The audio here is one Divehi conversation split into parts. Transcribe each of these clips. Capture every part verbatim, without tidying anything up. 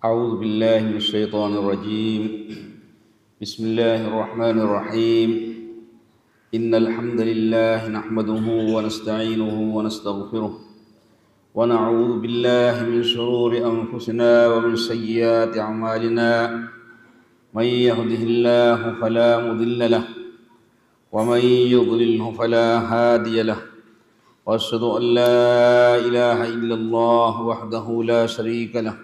أعوذ بالله من الشيطان الرجيم. بسم الله الرحمن الرحيم. إن الحمد لله نحمده ونستعينه ونستغفره، ونعوذ بالله من شرور أنفسنا ومن سيئات أعمالنا. من يهده الله فلا مضل له، ومن يضلله فلا هادي له، وأشهد أن لا إله إلا الله وحده لا شريك له،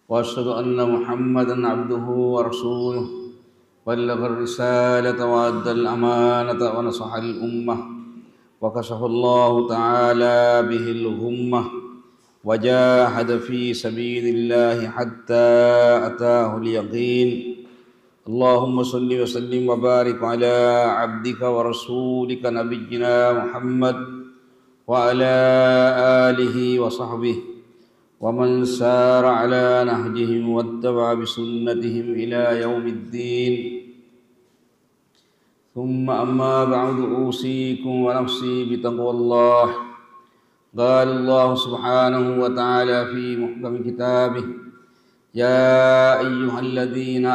وأشهد أن محمدا عبده ورسوله، بلغ الرسالة وأدى الأمانة ونصح الأمة، وكشف الله تعالى به الغمة، وجاهد في سبيل الله حتى أتاه اليقين. اللهم صل وسلم وبارك على عبدك ورسولك نبينا محمد وعلى آله وصحبه ومن سار على نهجهم واتبع بسنتهم إلى يوم الدين. ثم أما بعد، أوصيكم ونفسي بتقوى الله. قال الله سبحانه وتعالى في محكم كتابه: يا أيها الذين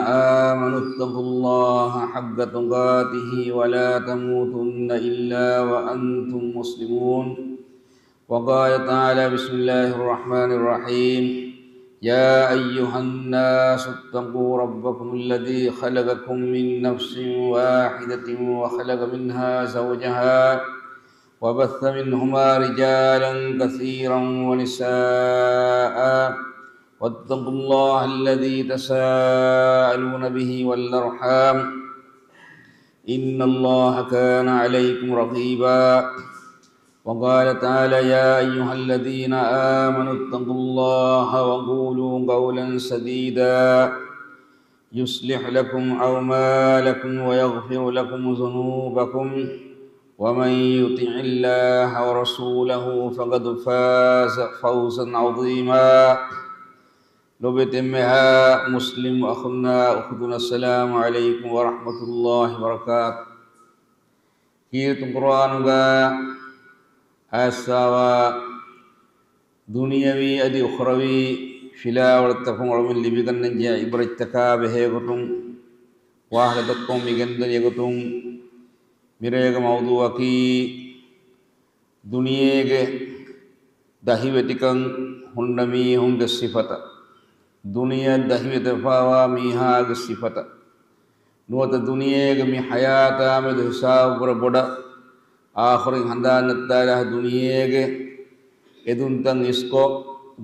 آمنوا اتقوا الله حق تقاته ولا تموتن إلا وأنتم مسلمون. وقال تعالى: بسم الله الرحمن الرحيم. يا أيها الناس اتقوا ربكم الذي خلقكم من نفس واحدة وخلق منها زوجها وبث منهما رجالا كثيرا ونساء واتقوا الله الذي تساءلون به والأرحام إن الله كان عليكم رقيبا. وقال تعالى: يا أيها الذين آمنوا اتقوا الله وقولوا قولا سديدا يصلح لكم أعمالكم ويغفر لكم ذنوبكم ومن يطع الله ورسوله فقد فاز فوزا عظيما. ލޮބުވެތި އެންމެހާ މުސްލިމް އަޚުންނާ އުޚުތުން، السلام عليكم ورحمة الله وبركاته. ކީރިތި ޤުރުއާނުގަ އައިސްފަވާ ދުނިޔަވީ އަދި އުޚްރަވީ ފިލާވަޅުތަކުން އަޅުމެން ލިބިގަންނަންޖެހޭ ޢިބްރަތްތަކާ ބެހޭގޮތުން ވާހަކަދައްކަމުން މިގެންދަނީ އެގޮތުން، މިރޭގެ މައުޟޫޢަކީ ދުނިޔޭގެ ދަހިވެތިކަން ހުންނަ މީހުންގެ ސިފަތައް، ދުނިޔެއަށް ދަހިވެތިވެފަވާ މީހާގެ ސިފަތައް، ނުވަތަ ދުނިޔޭގެ މި ޙަޔާތާމެދު ހިސާބު ބުރަ ބޮޑަށް އާޚިރަތް ހަނދާން ނައްތާލާ ދުނިޔޭގެ އެދުންތައް އިސްކޮށް،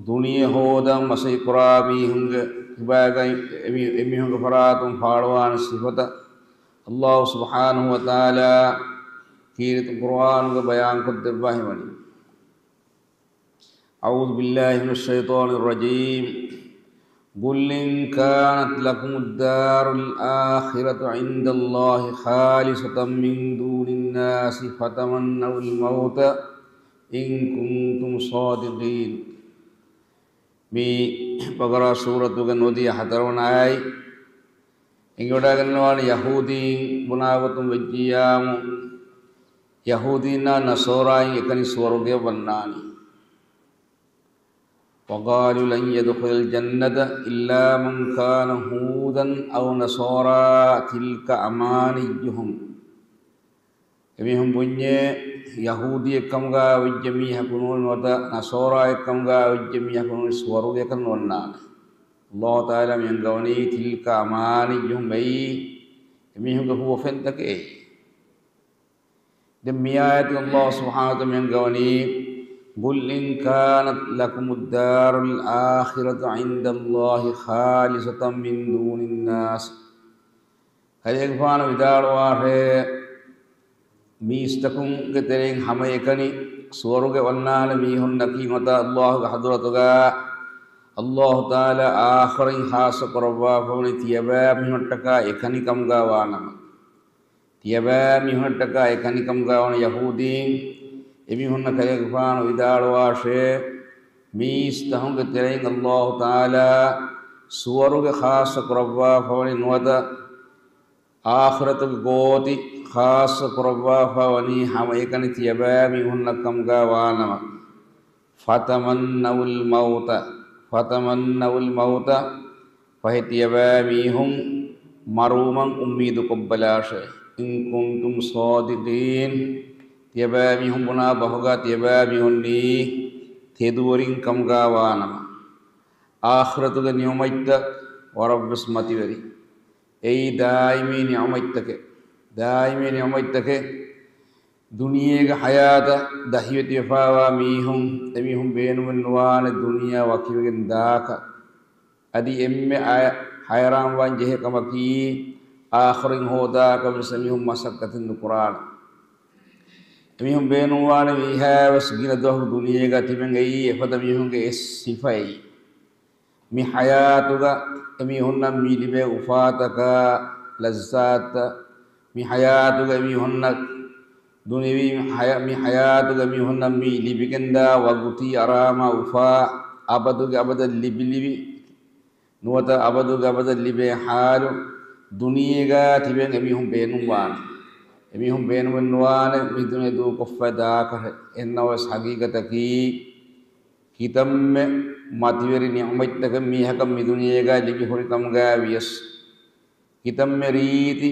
ދުނިޔެ ހޯދަން މަސައްކަތް ކުރާ މީހުންގެ ހިބާގައި އެމީ-، އެމީހުންގެ ފަރާތުން ފާޅުވާނެ ސިފަތައް ﷲ ސުބްޙާނަހޫ ވަތަޢާލާ ކީރިތި ޤުރުއާނުގަ ބަޔާންކޮށްދެއްވާ ހިމަނީ. أعوذ بالله من الشيطان الرجيم. قل إن كانت لكم الدار الآخرة عند الله خالصة من دون الناس فتمنوا الموت إن كنتم صادقين. މި ބަޤަރާ ސޫރަތުގެ ނުވަދިހަ ހަތަރުވަނަ އާޔަތް. އެނގިވަޑައިގަންނަވާނެ ޔަހޫދީން ބުނާގޮތުން ވެއްޖިއްޔާމު، ޔަހޫދީންނާ ނަޞާރާއިން އެކަނި ސުވަރުގެ ވަންނާނީ. وقالوا لن يدخل الجنة إلا من كان هودا أو نصارى تلك أمانيهم. އެމީހުން ބުންޏޭ، ޔަހޫދީއެއްކަމުގަ ވެއްޖެ މީހަކު ނޫން ނުވަތަ ނަޞާރާއެއްކަމުގަ ވެއްޖެ މީހަކު ނޫން ސުވަރުގެއަކަށް ނުވަންނާނެ. ﷲ ތަޢާލާ މި އަންގަވަނީ تلك أمانيهم އެއީ އެމީހުންގެ ހުވަފެންތަކެއް އެއީ. ދެން މި އާޔަތު ﷲ ސުބްޙާނަހޫ ވަތަޢާލާ މި އަންގަވަނީ، قل إن كانت لكم الدار الآخرة عند الله خالصة من دون الناس. ކަލޭގެފާނު ވިދާޅުވާށޭ، މީސްތަކުންގެ ތެރެއިން ހަމައެކަނި ސުވަރުގެ ވަންނާނެ މީހުންނަކީ ނުވަތަ ﷲގެ ޙަޟްރަތުގަ ﷲ ތަޢާލާ އާޚިރަތް ޚާއްޞަ ކުރައްވާފަވަނީ ތިޔަބައިމީހުންނަށްޓަކާ އެކަނިކަމުގަ ވާނަމަ. ތިޔަބައިމީހުންނަށްޓަކާ އެކަނިކަމުގަ ވަނީ ޔަހޫދީން، އެމީހުންނަށް ކަލޭގެފާނު ވިދާޅުވާށޭ، މީސްތަކުންގެ ތެރެއިން ﷲ ތަޢާލާ ސުވަރުގެ ޚާއްޞަ ކުރައްވާފަވަނީ ނުވަތަ އާޚިރަތުގެ ގޯތި ޚާއްޞަ ކުރައްވާފަވަނީ ހަމައެކަނި ތިޔަބައިމީހުންނަށް ކަމުގަ ވާނަމަ، فتمنوا الموت، ފަތަމަންނަވުލް މައުތަ، ފަހެ ތިޔަބައިމީހުން މަރުވުމަށް އުއްމީދު ކޮށްބަލާށޭ. އިން ކުންތުމް ޞާދިޤީން، ތިޔަބައިމީހުން ބުނާ ބަހުގަ ތިޔަބައިމީހުންނީ ތެދުވެރިން ކަމުގަ ވާނަމަ، އާޚިރަތުގެ ނިޢުމަތްތައް ވަރަށްވެސް މަތިވެރި. އެއީ ދާއިމީ ނިޢުމަތްތަކެއް. ދާއިމީ ނިޢުމަތްތަކެއް. ދުނިޔޭގެ ޙަޔާތަށް ދަހިވެތިވެފައިވާ މީހުން، އެމީހުން ބޭނުމެއް ނުވާނެ ދުނިޔެއާ ވަކިވެގެން ދާކަށް. އަދި އެންމެ އަޔަށް ހައިރާންވާން ޖެހޭ ކަމަކީ، އާޚިރަތް ހޯދާކަށް ވެސް އެމީހުން މަސައްކަތެއް ނުކުރާނެ. އެމީހުން ބޭނުންވާނެ ވީހާވެސް ގިނަ ދުވަހު ދުނިޔޭގަ ތިބެން. އެއީ އެފަދަ މީހުންގެ އެއް ސިފައެއް. މި ޙަޔާތުގަ އެމީހުންނަށް މި ލިބޭ އުފާތަކާ، ލައްޒާތްތައް، މި ޙަޔާތުގަ އެމީހުންނަށް ދުނިވި، މި ޙަޔާ-، މި ޙަޔާތުގަ އެމީހުންނަށް މި ލިބިގެންދާ ވަގުތީ އަރާމާ އުފާ، އަބަދުގެ އަބަދަށް ލިބި ލިބި، ނުވަތަ އަބަދުގެ އަބަދަށް ލިބޭ ޙާލު ދުނިޔޭގަ ތިބެން އެމީހުން ބޭނުންވާނެ. އެމީހުން ބޭނުމެއް ނުވާނެ މި ދުނިޔެ ދޫކޮށްފަ ދާކަށެއް. އެންނަވަސް ޙަޤީޤަތަކީ، ކިތަންމެ މަތިވެރި ނިޢުމަތްތަކެއް މީހަކަށް މި ދުނިޔޭގަ ލިބި ހުރި ކަމުގަ ވިޔަސް، ކިތަންމެ ރީތި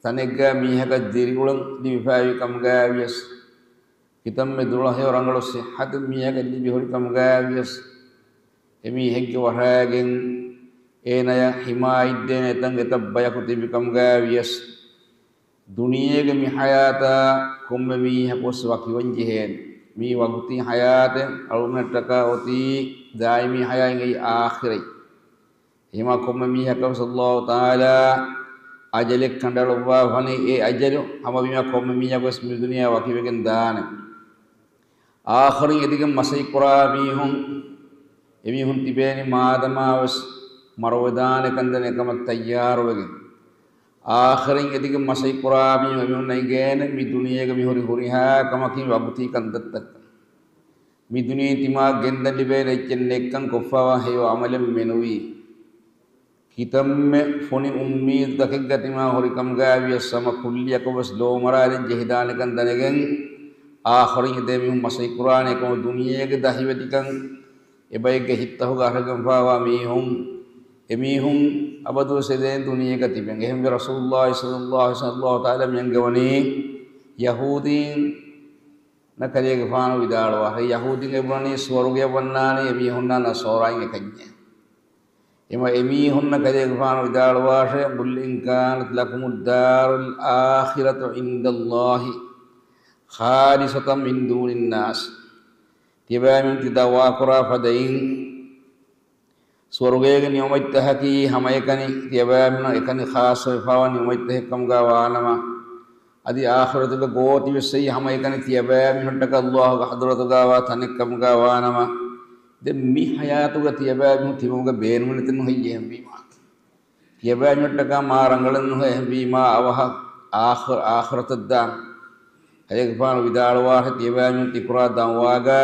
ތަނެއްގަ މީހަކަށް ދިރިއުޅުން ލިބިފައިވި ކަމުގަ ވިޔަސް، ކިތަންމެ ދުޅަހެޔޮ ރަނގަޅު ޞިއްޙަތެއް މީހަކަށް ލިބި ހުރި ކަމުގަ ވިޔަސް، އެމީހެއްގެ ވަށައިގެން އޭނަޔަށް ޙިމާޔަތްދޭނެ އެތަން އެތައް ބަޔަކު ތިބި ކަމުގަ ވިޔަސް، ދުނިޔޭގެ މި ޙަޔާތާ ކޮންމެ މީހަކުވެސް ވަކިވަން ޖެހޭނެ. މީ ވަގުތީ ޙަޔާތެއް، އަޅުގަނޑަށްޓަކާ އޮތީ ދާއިމީ ޙަޔާތް، އެއީ އާޚިރަތް. އެހެންވީމާ ކޮންމެ މީހަކަށް ވެސް ﷲ ތަޢާލާ އަޖަލެއް ކަނޑައަޅުއްވާފަނީ، އެ އަޖަލު ހަމަވީމާ ކޮންމެ މީހަކުވެސް މި ދުނިޔެއާ ވަކިވެގެން ދާނެ. އާޚިރަތް އެދިގެން މަސައްކަތް ކުރާ މީހުން، އެމީހުން ތިބޭނީ މާދަމާވެސް މަރުވެދާނެކަން ދަނީ އެކަމަށް ތައްޔާރުވެގެން. އާޚިރަތް އެދިގެން މަސައްކަތް ކުރާ މީހުން އެމީހުންނަށް އިނގޭނެ މި ދުނިޔޭގަ މި ހުރި ހުރިހާ ކަމަކީ ވަގުތީ ކަންތައްތަކަށް. މި ދުނިޔެ ތިމާ ގެންދަން ލިބޭނެ އެއްޗެއް ނެތްކަން، ކޮށްފައިވާ ހެޔޮ ޢަމަލެއް މެނުވީ. ކިތަންމެ ފޮނި އުއްމީދުތަކެއްގަ ތިމާ ހުރި ކަމުގައި ވިޔަސް ހަމަ ކުއްލިއަކަށް ވެސް ލޯމަރާލެއް ޖެހިދާނެކަން ދަނެގެން، އާޚިރަތް އެދޭ މީހުން މަސައްކަތް ކުރާނެ. އެކަމަކު ދުނިޔޭގެ ދަހިވެތިކަން އެބައެއްގެ ހިތްތަކުގަ އަރަގަންފައިވާ މީހުން، އެމީހުން އަބަދުވެސް އެދޭން ދުނިޔޭގަ ތިބެން. އެހެންވެ ރަސޫލުﷲ ޞައްލަﷲ ޢަލައިހި ވަސައްލަމަ ﷲ ތަޢާލާ މިއަންގަވަނީ ޔަހޫދީން ނަކަލޭގެފާނު ވިދާޅުވާށޭ، ޔަހޫދީން އެބުނަނީ ސުވަރުގެއަށް ވަންނާނީ އެމީހުންނާ ނަޞާރާއިން އެކަންޏޭ. އެމަ އެމީހުން ނަކަލޭގެފާނު ވިދާޅުވާށޭ، قُلْ إِنْ كَانَتْ لَكُمُ الدَّارُ الْآخِرَةُ عِنْدَ اللَّهِ خَالِصَةً مِنْ دُونِ النَّاسِ. ތިޔަބައިމީހުން ތި ދަޢުވާކުރާ ފަދައިން ސުވަރުގޭގެ ނިޢުމަތްތަކަކީ ހަމައެކަނި ތިޔަބައިމީހުންނަށް އެކަނި ޚާއްޞަވެފައިވާ ނިޢުމަތްތަކެއް ކަމުގަ ވާނަމަ، އަދި އާޚިރަތުގެ ގޯތިވެސް އެއީ ހަމައެކަނި ތިޔަބައިމީހުންނަށްޓަކާ ﷲގެ ޙަޟްރަތުގަ ވާ ތަނެއް ކަމުގަ ވާނަމަ، ދެން މި ޙަޔާތުގަ ތިޔަބައިމީހުން ތިބުމުގެ ބޭނުމެއް ނެތެއް ނުހެއްޔޭ އެހެންވީމާ. ތިޔަބައިމީހުންނަށްޓަކާ މާ ރަނގަޅެއް ނުހޭ އެހެންވީމާ އަވަހަށް އާޚިރަ-، އާޚިރަތަށް ދާން. ކަލޭގެފާނު ވިދާޅުވާށޭ، ތިޔަބައިމީހުން ތިކުރާ ދަޢުވާގަ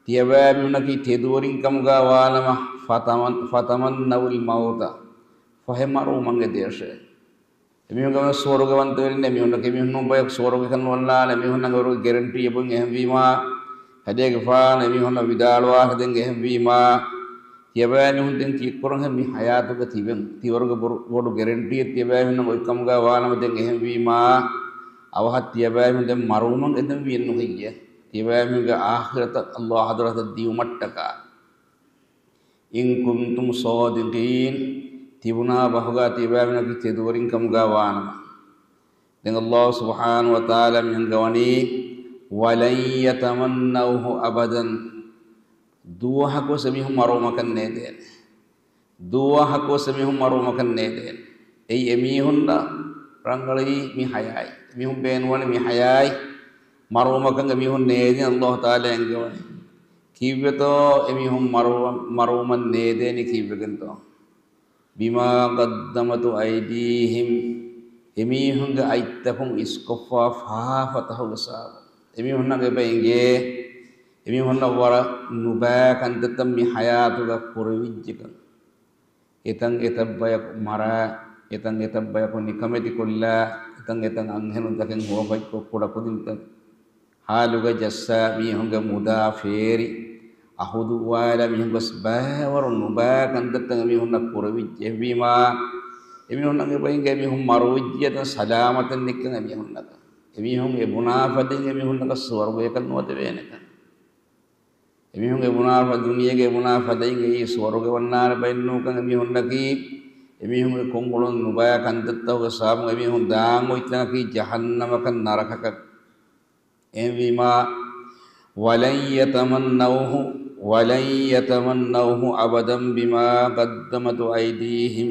ތިޔަބައިމީހުންނަކީ ތެދުވެރިން ކަމުގަ ވާނަމަ، ފަތަމަން-، ފަތަމަންނަވުލް މައުތަ، ފަހެ މަރުވުމަށް އެދޭށޭ. އެމީހުން ސުވަރުގެވަންތަވެރިން، އެމީހުންނަކީ އެމީހުން ބަޔަކު ސުވަރުގެކަން ނުވަންނާނެ، އެމީހުންނަށް އެވަރުގެ ގެރެންޓީ އެބުން އެހެންވީމާ، ކަލޭގެފާނު އެމީހުންނަށް ވިދާޅުވާށޭ ދެން އެހެންވީމާ، ތިޔަބައިމީހުން ދެން ކީއްކުރަންހޭ މި ޙަޔާތުގަ ތިބެން؟ ތިވަރުގެ ބޮޑު، ބޮޑު ގެރެންޓީއެއް ތިޔަބައިމީހުންނަށް އޮތްކަމުގަ ވާނަމަ ދެން އެހެންވީމާ، އަވަހަށް ތިޔަބައިމީހުން ދެން މަރުވުމަށް އެދެން ވިޔެއް ނުހެއްޔޭ؟ ތިޔަބައިމީހުންގެ އާޚިރަތަށް ﷲ ޙަޟްރަތަށް ދިއުމަށްޓަކާ. إِنْ كُنْتُمْ صَادِقِينَ، ތިބުނާ ބަހުގަ ތިޔަބައިމީހުންނަކީ ތެދުވެރިން ކަމުގަ ވާނަމަ. ދެން ﷲ ސުބްޙާނަހޫ ވަތަޢާލާ މިއަންގަވަނީ، وَلَنْ يَتَمَنَّوْهُ أَبَدًا، ދުވަހަކުވެސް އެމީހުން މަރުވުމަކަށް ނޭދޭނެ. ދުވަހަކުވެސް އެމީހުން މަރުވުމަކަށް ނޭދޭނެ. އެއީ އެމީހުންނަށް ރަނގަޅީ މި ޙަޔާތް. އެމީހުން ބޭނުންވަނީ މި ޙަޔާތް. މަރުވުމަކަށް އެމީހުން ނޭދޭނެ. ﷲ ތަޢާލާ އެންގެވަނީ. ކީއްވެތޯ އެމީހުން މަރުވަ-، މަރުވުމަށް ނޭދޭނީ ކީއްވެގެންތޯ؟ بِمَا قَدَّمَتْ أَيْدِيهِمْ، އެމީހުންގެ އަތްތަކުން އިސްކޮށްފާ ފާފަތަކުގެ ސަބަބުން. އެމީހުންނަށް އެބަ އެނގޭ، އެމީހުންނަށް ވަރަށް ނުބައި ކަންތައްތައް މި ޙަޔާތުގަ ކުރެވިއްޖެކަން. އެތަން އެތައް ބަޔަކު މަރާ، އެތަން އެތައް ބަޔަކު ނިކަމެތިކޮށްލާ، އެތަން އެތަން އަންހެނުންތަކެއް ހުވަފަތްކޮށް، ކުޑަކުދިންތައް ހާލުގަ ޖައްސާ، މީހުންގެ މުދާ ފޭރި، އަހުދު އުވާލާ މީހުން ގޮސް ބައިވަރު ނުބައި ކަންތައްތައް އެމީހުންނަށް ކުރެވިއްޖެ. އެހެންވީމާ، އެމީހުންނަށް އެބަ އެނގޭ އެމީހުން މަރުވެއްޖެ ތަން ސަލާމަތެއް ނެތްކަން އެމީހުންނަކަށް. އެމީހުން އެ ބުނާ ފަދައިން އެމީހުންނަކަށް ސުވަރުގެއަކަށް ނުވަދެވޭނެކަން. އެމީހުން އެ ބުނާ ފަ-، ދުނިޔޭގެ އެ ބުނާ ފަދައިން އެއީ ސުވަރުގެ ވަންނާނެ ބައެއް ނޫންކަން އެމީހުންނަކީ، އެމީހުންގެ ކޮށްއުޅުނު ނުބައި ކަންތައްތަކުގެ ސަބަބުން އެމީހުން ދާން އޮތް ތަނަކީ ޖަހަންނަމަކަށް ނަރަކަކަށް. އެހެންވީމާ، ولن يتمنوه، ولن يتمنوه أبدا بما قدمت أيديهم.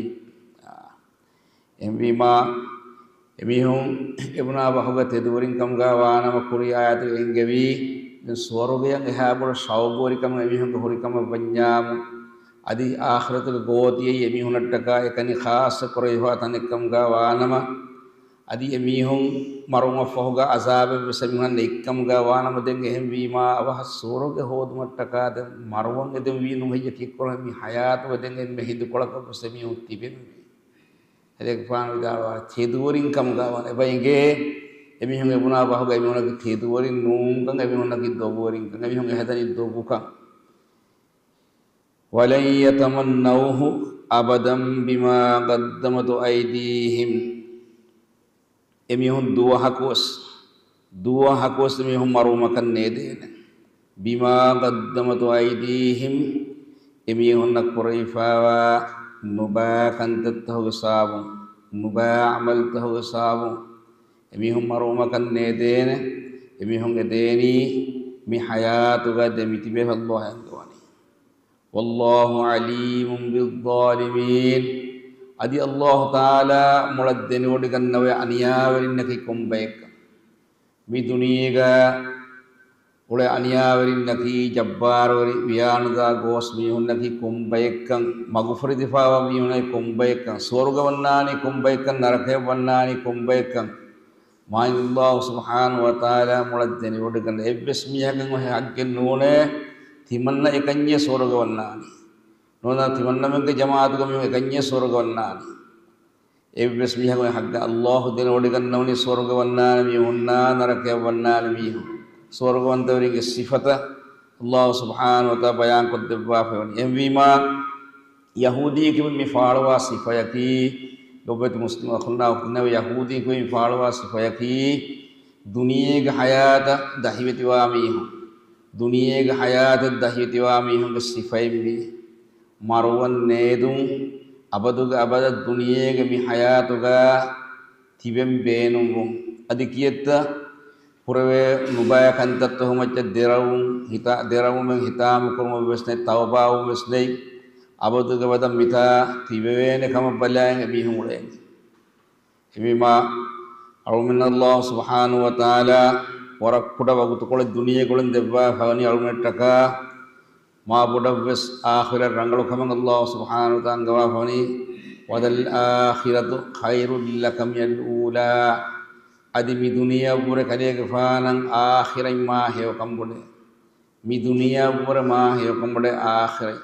އެހެންވީމާ، އެމީހުން އެބުނާ ބަހުގަ ތެދުވެރިން ކަމުގަ ވާނަމަ ކުރި އާޔަތުގަ އެންގެވީ، ދެން ސުވަރުގެއަށް އެހާ ބޮޑު ޝައުގުވެރިކަމެއް އެމީހުންގެ ހުރިކަމަށް ވަންޏާމު، އަދި އާޚިރަތުގެ ގޯތިއެއް އެމީހުނަށްޓަކާ އެކަނި ޚާއްޞަ ކުރެވިފާ ތަނެއް ކަމުގަ ވާނަމަ، އަދި އެމީހުން މަރުވުމަށްފަހުގަ އަޒާބެއްވެސް އެމީހުން ނެތްކަމުގަ ވާނަމަ، ދެން އެހެންވީމާ އަވަހަށް ސުވަރުގެ ހޯދުމަށްޓަކާ ދެން މަރުވަން އެދެން ވީ ނުހެއްޔެ ކީއްކުރަން މި ހަޔާތުގަ ދެން އެންމެ ހިނދުކޮޅަކަށްވެސް އެމީހުން ތިބެންވީ. އެދެގެފާނު ވިދާޅުވާ ތެދުވެރިން ކަމުގަ ވާނެ. އެބަ އެނގޭ އެމީހުން އެބުނާ ބަހުގަ އެމީހުންނަކީ ތެދުވެރިން ނޫންކަން، އެމީހުންނަކީ ދޮގުވެރިންކަން، އެމީހުން އެހަދަނީ ދޮގުކަން. ولن يتمنوه أبدا بما قدمت أيديهم. އެމީހުން ދުވަހަކުވެސް، ދުވަހަކުވެސް އެމީހުން މަރުވުމަކަށް ނޭދޭނެ. بما قدمت أيديهم، އެމީހުންނަށް ކުރެވިފާވާ ނުބައި ކަންތައްތަކުގެ ސަބަބުން، ނުބައި ޢަމަލުތަކުގެ ސަބަބުން އެމީހުން މަރުވުމަކަށް ނޭދޭނެ. އެމީހުން އެދޭނީ މި ޙަޔާތުގަ ދެމިތިބެ ﷲ އަންގަވަނީ. والله عليم بالظالمين. އަދި ﷲ ތަޢާލާ މޮޅަށް ދެނެވޮޑިގަންނަވައި އަނިޔާވެރިންނަކީ ކޮންބައެއްކަން. މި ދުނިޔޭގަ އުޅޭ އަނިޔާވެރިންނަކީ، ޖައްބާރުވެރި ވިޔާނުދާ ގޯސް މީހުންނަކީ ކޮންބައެއްކަން، މަގުފުރިދިފާވާ މީހުންނަކީ ކޮންބައެއްކަން، ސުވަރުގެ ވަންނާނީ ކޮންބައެއްކަން، ނަރަކަޔަށް ވަންނާނީ ކޮންބައެއްކަން، މާތް ﷲ ސުބްޙާނަހޫ ވަތަޢާލާ މޮޅަށް ދެނެވޮޑިގަން އެއްވެސް މީހަކަށް އޮހެ ޙައްޤެއް ނޫނޭ، ތިމަންނަ އެކަންޏޭ ސުވަރުގެ ވަންނާނީ. ނޫން ތިމަންނަމެންގެ ޖަމާޢަތުގެ މީހުން އެކަންޏޭ ސުވަރުގެ ވަންނާނީ. އެއްވެސް މީހަކު ޙައްޤަށް ﷲ ދެނެވޮޑިގަންނަވަނީ ސުވަރުގެ ވަންނާނެ މީހުންނާ ނަރަކަޔަށް ވަންނާނެ މީހުން. ސުވަރުގެވަންތަވެރިންގެ ސިފަތައް ﷲ ސުބްޙާނަހޫ ވަތަޢާލާ ބަޔާންކޮށްދެއްވާފައިވަނީ. އެހެންވީމާ، ޔަހޫދީން މި ފާޅުވާ ސިފަޔަކީ، ލޮބުވެތި މުސްލިމް އަޚުންނާ އުޚްތުންނޭވެ! ޔަހޫދީން މި ފާޅުވާ ސިފަޔަކީ، ދުނިޔޭގެ ޙަޔާތަށް ދަހިވެތިވާ މީހުން، ދުނިޔޭގެ ޙަޔާތަށް ދަހިވެތިވާ މީހުންގެ ސިފައެއް މީ. މަރުވަން ނޭދުން، އަބަދުގެ އަބަދަށް ދުނިޔޭގެ މި ޙަޔާތުގަ ތިބެން ބޭނުންވުން. އަދި ކިއެއްތަ؟ ކުރެވޭ ނުބައި ކަންތައްތަކުގެ މައްޗަށް ދެރަވުން، ހިތާ-، ދެރަވުމެއް ހިތާމަ ކުރުމެއްވެސް ނެތް، ތައުބާވުންވެސް ނެތް. އަބަދުގެ އަބަދަށް މިތާ ތިބެވޭނެ ކަމަށް ބަލައިގެން އެމީހުން އުޅޭނީ. އެހެންވީމާ، އަޅުމެން ﷲ ސުބްޙާނަހޫ ވަތަޢާލާ ވަރަށް ކުޑަ ވަގުތުކޮޅެއް ދުނިޔޭގަ އުޅެން ދެއްވާފައިވަނީ އަޅުމެންނަށްޓަކާ، މާ ބޮޑަށްވެސް އާޚިރަތް ރަނގަޅު ކަމަށް ﷲ ސުބްޙާނަހޫ ވަތަޢާލާ އަންގަވާފައިވަނީ، وَلَلْآخِرَةُ خَيْرٌ لَكَ مِنَ الْأُولَىٰ. އަދި މި ދުނިޔެއަށްވުރެ ކަލޭގެފާނަށް އާޚިރަތް މާ ހެޔޮކަން ބޮޑޭ. މި ދުނިޔެއަށްވުރެ މާ ހެޔޮކަން ބޮޑޭ އާޚިރަތް.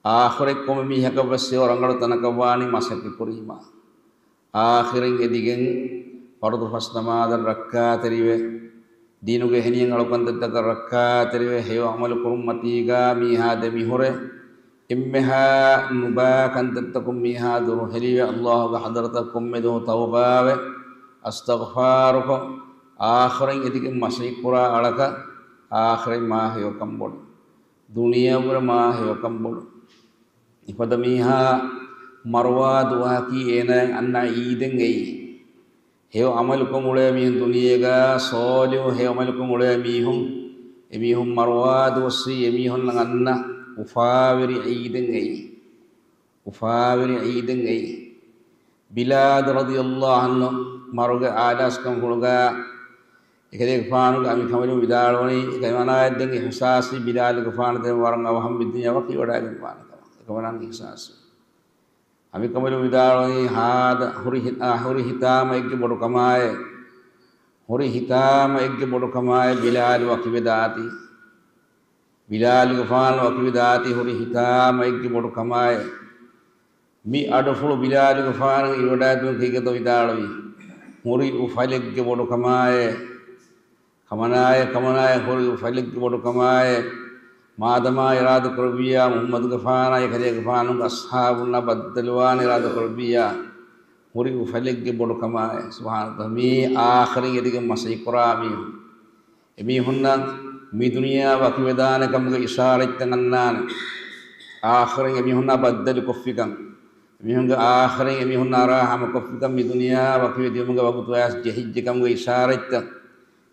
އާޚިރަތް ކޮންމެ މީހަކަށްވެސް ހެޔޮ ރަނގަޅު ތަނަކަށް ވާނީ މަސައްކަތް ކުރީމާ. އާޚިރަތް އެދިގެން ފަރުޟު ފަސް ނަމާދަށް ރައްކާތެރިވެ، ދީނުގެ އެހެނިހެން އަޅުކަންތައްތަކަށް ރައްކާތެރިވެ، ހެޔޮ ޢަމަލު ކުރުން މަތީގަ މީހާ ދެމިހުރެ، އެންމެހާ ނުބައި ކަންތައްތަކުން މީހާ ދުރުހެލިވެ، ﷲ ގެ ޙަޟްރަތަށް ކޮންމެ ދުވަހު ތައުބާވެ، އަސްތަޣްފާރުކޮށް، އާޚިރަތް އެދިގެން މަސައްކަތް ކުރާ އަޅަކަށް އާޚިރަތް މާ ހެޔޮކަން ބޮޑު. ދުނިޔެއަށްވުރެ މާ ހެޔޮކަން ބޮޑު. އެފަދަ މީހާ މަރުވާ ދުވަހަކީ އޭނާއަށް އަންނަ ޢީދެއް އެއީ. ހެޔޮ ޢަމަލުކޮށް އުޅޭ މީހުން ދުނިޔޭގަ ޞާލިޙު ހެޔޮ ޢަމަލުކޮށް އުޅޭ މީހުން، އެމީހުން މަރުވާ ދުވަސްވީ އެމީހުންނަށް އަންނަ އުފާވެރި ޢީދެއް އެއީ. އުފާވެރި ޢީދެއް އެއީ. ބިލާލު ރަޟިޔަﷲ ޢަންހު މަރުގެ އާލާސްކަންފުޅުގަ އެކަލޭގެފާނުގެ އަނބިކަނބަލުން ވިދާޅުވަނީ، އެކަމަނާއަށް ދެން އިޙްސާސްވީ ބިލާލުގެފާނު ދެން ވަރަށް އަވަހަށް މި ދުނިޔެ ވަކިވެވަޑައިގެންވާނެ ކަމަށް. އެކަމަނާ އިޙްސާސްވީ. އަނބިކަނބަލުން ވިދާޅުވަނީ، ހާދަ ހުރި ހި-، އާ، ހުރި ހިތާމައެއްގެ ބޮޑުކަމާއޭ، ހުރި ހިތާމައެއްގެ ބޮޑުކަމާއޭ ބިލާލު ވަކިވެދާތީ. ބިލާލުގެފާނު ވަކިވެދާތީ ހުރި ހިތާމައެއްގެ ބޮޑުކަމާއޭ. މި އަޑުފުޅު ބިލާލުގެފާނު އިވަޑައިދިނުން ކީކޭތޯ ވިދާޅުވީ؟ ހުރި އުފަލެއްގެ ބޮޑުކަމާއޭ. ކަމަނާއޭ، ކަމަނާއޭ، ހުރި އުފަލެއްގެ ބޮޑުކަމާއޭ. މާދަމާ އިރާދަ ކުރެއްވިއްޔާ، މުޙައްމަދުގެފާނާއި ކަލޭގެފާނުގެ އަޞްޙާބުންނާ ބައްދަލުވާނެ އިރާދަ ކުރެއްވިއްޔާ، ހުރި އުފަލެއްގެ ބޮޑުކަމާއި. ސުބްޙާނަﷲ. މީ އާޚިރަތް އެދިގެން މަސައްކަތް ކުރާ މީހުން. އެމީހުންނަށް މި ދުނިޔެއާ ވަކިވެދާނެ ކަމުގެ އިޝާރަތްތައް އަންނާނެ. އާޚިރަތް އެމީހުންނާ ބައްދަލު ކޮށްފިކަން. އެމީހުންގެ އާޚިރަތް އެމީހުންނާ އަރާ ހަމަކޮށްފިކަން މި ދުނިޔެއާ ވަކިވެ ދިޔުމުގެ ވަގުތު އައިސް ޖެހިއްޖެ ކަމުގެ އިޝާރަތްތައް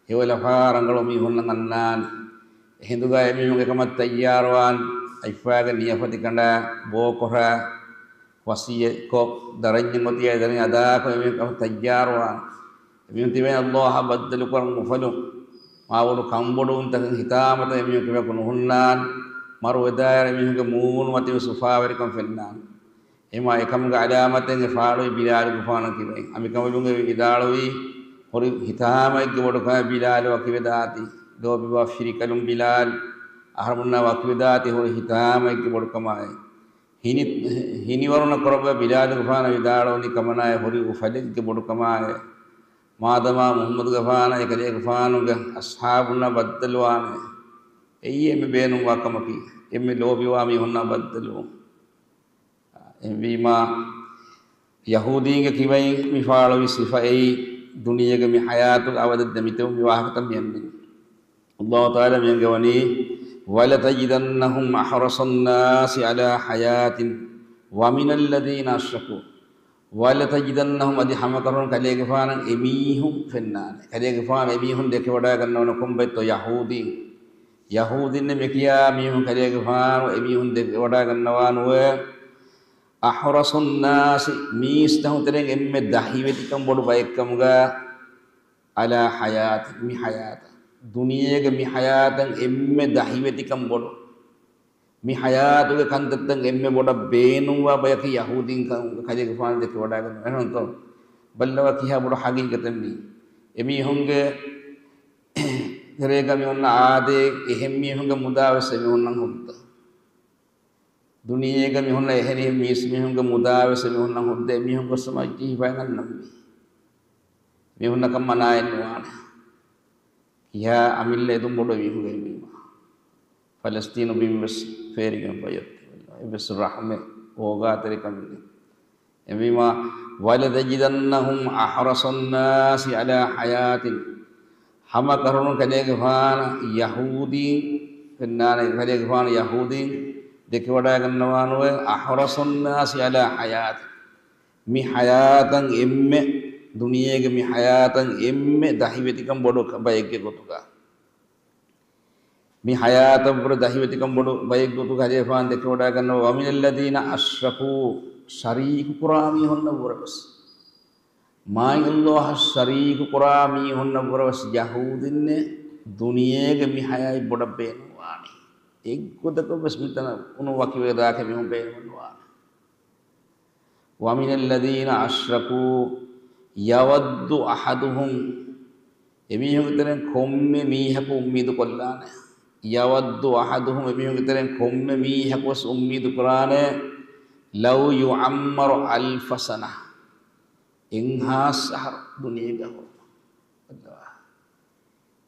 ހެޔޮލަފާ ރަނގަޅު މީހުންނަށް އަންނާނެ. އެހިނދުގަ އެމީހުން އެކަމަށް ތައްޔާރުވާން، އަތްފައިގެ ނިޔަފަތި ކަނޑާ ބޯކޮށާ، ވަޞިއްޔަތްކޮށް، ދަރަންޏެއް އޮތީ އެ ދަރަންޏެއް އަދާކޮށް އެމީހުން އެކަމަށް ތައްޔާރުވާން. އެމީހުން ތިބެން ﷲ އަށް ބައްދަލުކުރަން އުފަލުން، މާބޮޑު ކަންބޮޑުވުންތަކަށް ހިތާމަތައް އެމީހުން ކިބަކު ނުހުންނާން. މަރުވެދާއިރު އެމީހުންގެ މޫނުމަތިން ސުފާވެރިކަން ފެންނާން. އެމާ އެކަމުގެ ޢަލާމަތެއް އެ ފާޅުވި ބިލާލުގެފާނަށް ކިބައިން. އަނބިކަނބަލުން އެ ވިދާޅުވީ، ހުރި ހިތާމައެއްގެ ބޮޑުކަމެއް ބިލާލު ވަކިވެދާތީ. ލޯބިވާ ފިރިކަލުން ބިލާލް، އަހަރުމެންނާ ވަކިވެދާތީ ހުރި ހިތާމައެއްގެ ބޮޑުކަމާއި. ހިނި-، ހިނިވަރުނަ ކުރައްވާ ބިލާލުގެފާނަށް ވިދާޅުވަނީ ކަމަނާއެ ހުރި އުފަލެއްގެ ބޮޑުކަމާއެ. މާދަމާ މުޙައްމަދުގެފާނާއި ކަލޭގެފާނުގެ އަޞްޙާބުންނާ ބައްދަލުވާނެ. އެއީ އެންމެ ބޭނުންވާ ކަމަކީ، އެންމެ ލޯބިވާ މީހުންނާ ބައްދަލުވުން. އެހެންވީމާ، ޔަހޫދީންގެ ކިބައިން މި ފާޅުވި ސިފައެއް ދުނިޔޭގެ މި ޙަޔާތުގެ އަވަދަށް ދެމިތެއުން މި ވާހަކަތައް މި އަންނަނީ. ﷲ ތަޢާލާ މިއަންގަވަނީ، وَلَتَجِدَنَّهُمْ أَحْرَصَ النَّاسِ عَلَىٰ حَيَاةٍ وَمِنَ الَّذِينَ أَشْرَكُوا وَلَتَجِدَنَّهُمْ، އަދި ހަމަކަށަވަރުން ކަލޭގެފާނަށް އެމީހުން ފެންނާނެ. ކަލޭގެފާނު އެމީހުން ދެކެވަޑައިގަންނަވަނީ ކޮންބައެއްތޯ؟ ޔަހޫދީން. ޔަހޫދީންނެއް މިކިޔާ މީހުން ކަލޭގެފާނު އެމީހުން ދެކެވަޑައިގަންނަވާނެ. أَحْرَصَ النَّاسِ، މީސްތަކުން ތެރެއިން އެންމެ ދަހިވެތިކަން ބޮޑު ބައެއްކަމުގަ، عَلَىٰ حَيَاةٍ، މި ޙަޔާތަށް، ދުނިޔޭގެ މި ޙަޔާތަށް އެންމެ ދަހިވެތިކަން ބޮޑު، މި ޙަޔާތުގެ ކަންތައްތައް އެންމެ ބޮޑަށް ބޭނުންވާ ބަޔަކީ ޔަހޫދީން ކަ-، ކަލޭގެފާނު ދެކެވަޑައިގަންނަވާ. އެހެންތޯ؟ ބައްލަވާ ކިހާ ބޮޑު ޙަޤީޤަތެއް މީ. އެމީހުންގެ ތެރޭގަ މި އޮންނަ އާދޭ، އެހެން މީހުންގެ މުދާ ވެސް އެމީހުންނަށް ހުއްދަ. ދުނިޔޭގަ މި ހުންނަ އެހެނިހެން މީސްމީހުންގެ މުދާ ވެސް އެމީހުންނަށް ހުއްދަ. އެމީހުން ގޮސް މަޖިލީހަށް ހިފައިގަންނަންވީ. މީހުންނަކަށް މަނާއެއް ނުވާނެ. ކިހާ އަމިއްލަ އެދުން ބޮޑު އެމީހުންގެ އެމީމާ. ފަލަސްތީނު ބިން ވެސް ފޭރިގެންފައި އޮތީ. އެއްވެސް ރަޙުމެއް އޯގާތެރިކަމެއް ނެތް. އެމީމާ، وَلَتَجِدَنَّهُمْ أَحْرَصَ النَّاسِ عَلَىٰ حَيَاةٍ. ހަމަ ކަރުނު ކަލޭގެފާނަށް ޔަހޫދީން ފެންނާނެ، ކަލޭގެފާނު ޔަހޫދީން ދެކެވަޑައިގަންނަވާނެ، أَحْرَصَ النَّاسِ عَلَىٰ حَيَاةٍ. މި ޙަޔާތަށް އެންމެ، ދުނިޔޭގެ މި ޙަޔާތަށް އެންމެ ދަހިވެތިކަން ބޮޑު ބައެއްގެ ގޮތުގަ. މި ޙަޔާތަށްވުރެ ދަހިވެތިކަން ބޮޑު ބައެއްގެ ގޮތުގަ ކަލޭގެފާނު ދެކެވަޑައިގަންނަވާ، وَمِنَ الَّذِينَ أَشْرَكُوا، ޝަރީކު ކުރާ މީހުންނަށްވުރެ ވެސް. މާތް ﷲ އަށް ޝަރީކު ކުރާ މީހުންނަށްވުރެ ވެސް ޔަހޫދީންނެއް ދުނިޔޭގެ މި ޙަޔާތް ބޮޑަށް ބޭނުންވާނީ. އެއްގޮތަކަށް ވެސް މިތަނަށް އުނު ވަކިވެދާކަށް މީހުން ބޭނުންވާނެ. وَمِنَ الَّذِينَ أَشْرَكُوا يَوَدُّ أَحَدُهُمْ، އެމީހުންގެ ތެރެއިން ކޮންމެ މީހަކު އުއްމީދު ކޮށްލާނެ. يَوَدُّ أَحَدُهُمْ، އެމީހުންގެ ތެރެއިން ކޮންމެ މީހަކު ވެސް އުއްމީދު ކުރާނެ، لَوْ يُعَمَّرُ أَلْفَ سَنَةٍ، އެއްހާސް އަހަރު ދުނިޔޭގަ ހުރުމަށް.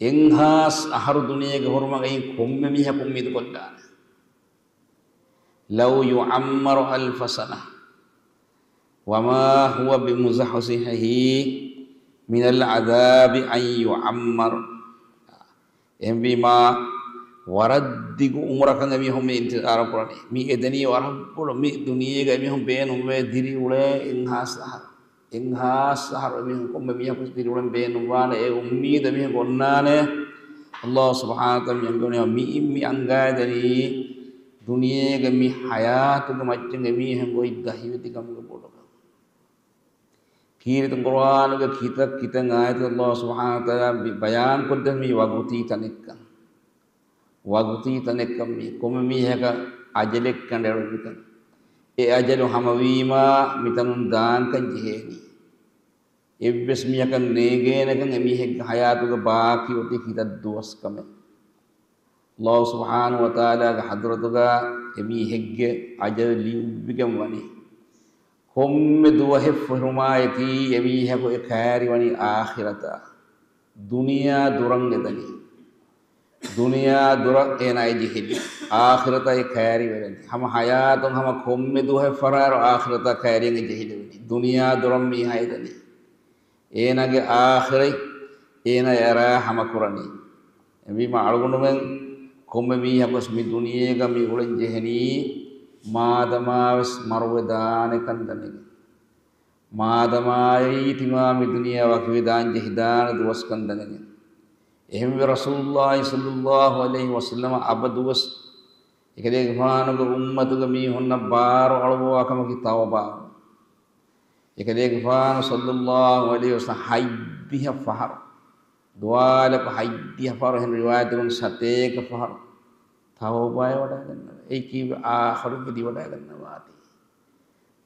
އެއްހާސް އަހަރު ދުނިޔޭގަ ހުރުމަށް އެއީ ކޮންމެ މީހަކު އުއްމީދު ކޮށްލާނެ. لَوْ يُعَمَّرُ أَلْفَ سَنَةٍ وَمَا هُوَ بِمُزَحْزِحِهِ مِنَ الْعَذَابِ أَنْ يُعَمَّرَ. އެހެންވީމާ، ވަރަށް ދިގު އުމުރަކަށް އެމީހުން މި އިންތިޒާރު ކުރަނީ. މި އެދެނީ ވަރަށް ބޮޑު، މި ދުނިޔޭގަ އެމީހުން ބޭނުންވޭ ދިރިއުޅޭ އެއްހާސް އަހަރު. އެއްހާސް އަހަރު އެމީހުން ކޮންމެ މީހަކު ދިރިއުޅެން ބޭނުންވާނެ. އެ އުއްމީދަށް މީހަކު އޮންނާނެ. ﷲ ސުބްޙާނަހޫ ވަތަޢާލާ މި އަންގަވަނީ، މި އިން މި އަންގައިދެނީ ދުނިޔޭގެ މި ޙަޔާތުގެ މައްޗަށް އެމީހުން އޮތް ދަހިވެތިކަމުގެ ބޮޑުކަން. ކީރިތި ޤުރްއާނުގެ ކިތައް ކިތައް އާޔަތު ﷲ ސުބްޙާނަހޫ ވަތަޢާލާ ބި-، ބަޔާންކޮށްދެން މީ ވަގުތީ ތަނެއްކަން. ވަގުތީ ތަނެއްކަން މީ، ކޮންމެ މީހަކަށް އަޖަލެއް ކަނޑައެޅުންކަން. އެ އަޖަލު ހަމަވީމާ މިތަނުން ދާންކަން ޖެހޭނީ. އެއްވެސް މީހަކަށް ނޭގޭނެކަން އެމީހެއްގެ ޙަޔާތުގަ ބާކީ އޮތީ ކިތައް ދުވަސް ކަމެއް. ﷲ ސުބްޙާނަހޫ ވަތަޢާލާގެ ޙަޟްރަތުގަ އެމީހެއްގެ އަޖަލު ލިޔުއްވިގެން ވަނީ. ކޮންމެ ދުވަހެއް ފެށުމާއެކީ އެމީހަކު އެ ކައިރިވަނީ އާޚިރަތަށް. ދުނިޔެއާ ދުރަށް އެދަނީ. ދުނިޔާ ދުރަށް އޭނާ އެ ޖެހިލި. އާޚިރަތަށް އެ ކައިރިވެލަނީ. ހަމަ ޙަޔާތުން ހަމަ ކޮންމެ ދުވަހެއް ފަރާރު އާޚިރަތަށް ކައިރިއަށް އެ ޖެހިލެވެނީ. ދުނިޔާ ދުރަށް މީހާ އެދަނީ. އޭނާގެ އާޚިރަތް އޭނާ އެރާ ހަމަކުރަނީ. އެހެންވީމަ އަޅުގަނޑުމެން ކޮންމެ މީހަކުވެސް މި ދުނިޔޭގަ މި އުޅެން ޖެހެނީ މާދަމާވެސް މަރުވެދާނެކަން ދަނެގެން. މާދަމާއީ ތިމާ މި ދުނިޔެއާ ވަކިވެދާން ޖެހިދާނެ ދުވަސްކަން ދަނެގެން. އެހެންވެ ރަސޫލުﷲ ޞައްލަﷲ ޢަލައިހި ވަސައްލަމަ އަބަދުވެސް އެކަލޭގެފާނުގެ އުއްމަތުގެ މީހުންނަށް ބާރު އަޅުއްވާ ކަމަކީ ތައުބާ. އެކަލޭގެފާނު ޞައްލަﷲ ޢަލައިހި ވަސައްލަމަ ހަތްދިހަ ފަހަރު، ދުވާލަކު ހަތްދިހަ ފަހަރު، އެހެން ރިވާޔަތުގައި ސަތޭކަ ފަހަރު ތައުބާއެއް ވަޑައިގަންނަވާ. އެއީ ކީއްވެ؟ އާޚިރަތް އެދިވަޑައިގަންނަވާތީ.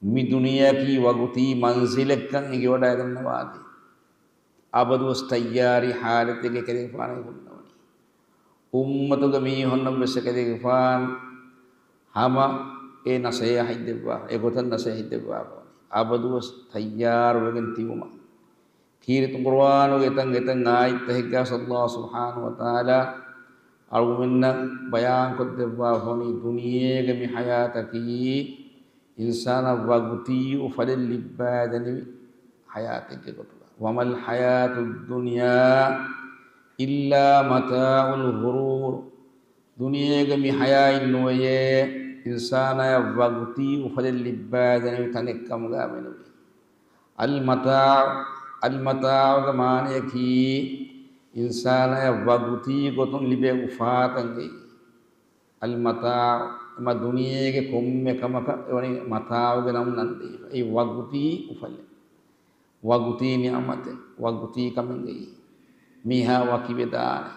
މި ދުނިޔެއަކީ ވަގުތީ މަންޒިލެއްކަން އެނގިވަޑައިގަންނަވާތީ. އަބަދުވެސް ތައްޔާރީ ޙާލަތެއްގައި އެކަލޭގެފާނު ހުންނަވަނީ. އުއްމަތުގެ މީހުންނަށްވެސް އެކަލޭގެފާނު ހަމަ އެ ނަޞޭޙަތް ދެއްވާ، އެގޮތަށް ނަޞޭޙަތް ދެއްވާފަ ވަނީ. އަބަދުވެސް ތައްޔާރުވެގެން ތިބުމަށް. ކީރިތި ޤުރުއާނުގެ އެތައް އެތައް އާޔަތްތަކެއްގައި ﷲ ސުބްޙާނަހޫ ވަތަޢާލާ އަޅުގަނޑުމެންނަށް ބަޔާންކޮށްދެއްވާފަ ވަނީ ދުނިޔޭގެ މި ޙަޔާތަކީ އިންސާނާ ވަގުތީ އުފަލެއް ލިއްބައިދެނިވި ޙަޔާތެއްގެ ގޮތުގަ. وما الحياة الدنيا إلا متاع الغرور. ދުނިޔޭގެ މި ޙަޔާތް ނުވެޔޭ އިންސާނާޔަށް ވަގުތީ އުފަލެއް ލިއްބައިދެނިވި ތަނެއްކަމުގަ މެނުވީ. އަލްމަތާޢު، އަލްމަތާޢުގެ މާނަޔަކީ އިންސާނާޔަށް ވަގުތީ ގޮތުން ލިބޭ އުފާތައް އެއީ. އަލްމަތާޢު، އެމަ ދުނިޔޭގެ ކޮންމެ ކަމަކަށް އެވަނީ މަތާޢުގެ ނަމުން ނަންދީފަ. އެއީ ވަގުތީ އުފަލެއް، ވަގުތީ ނިޢުމަތެއް، ވަގުތީ ކަމެއް އެއީ. މީހާ ވަކިވެދާނެ.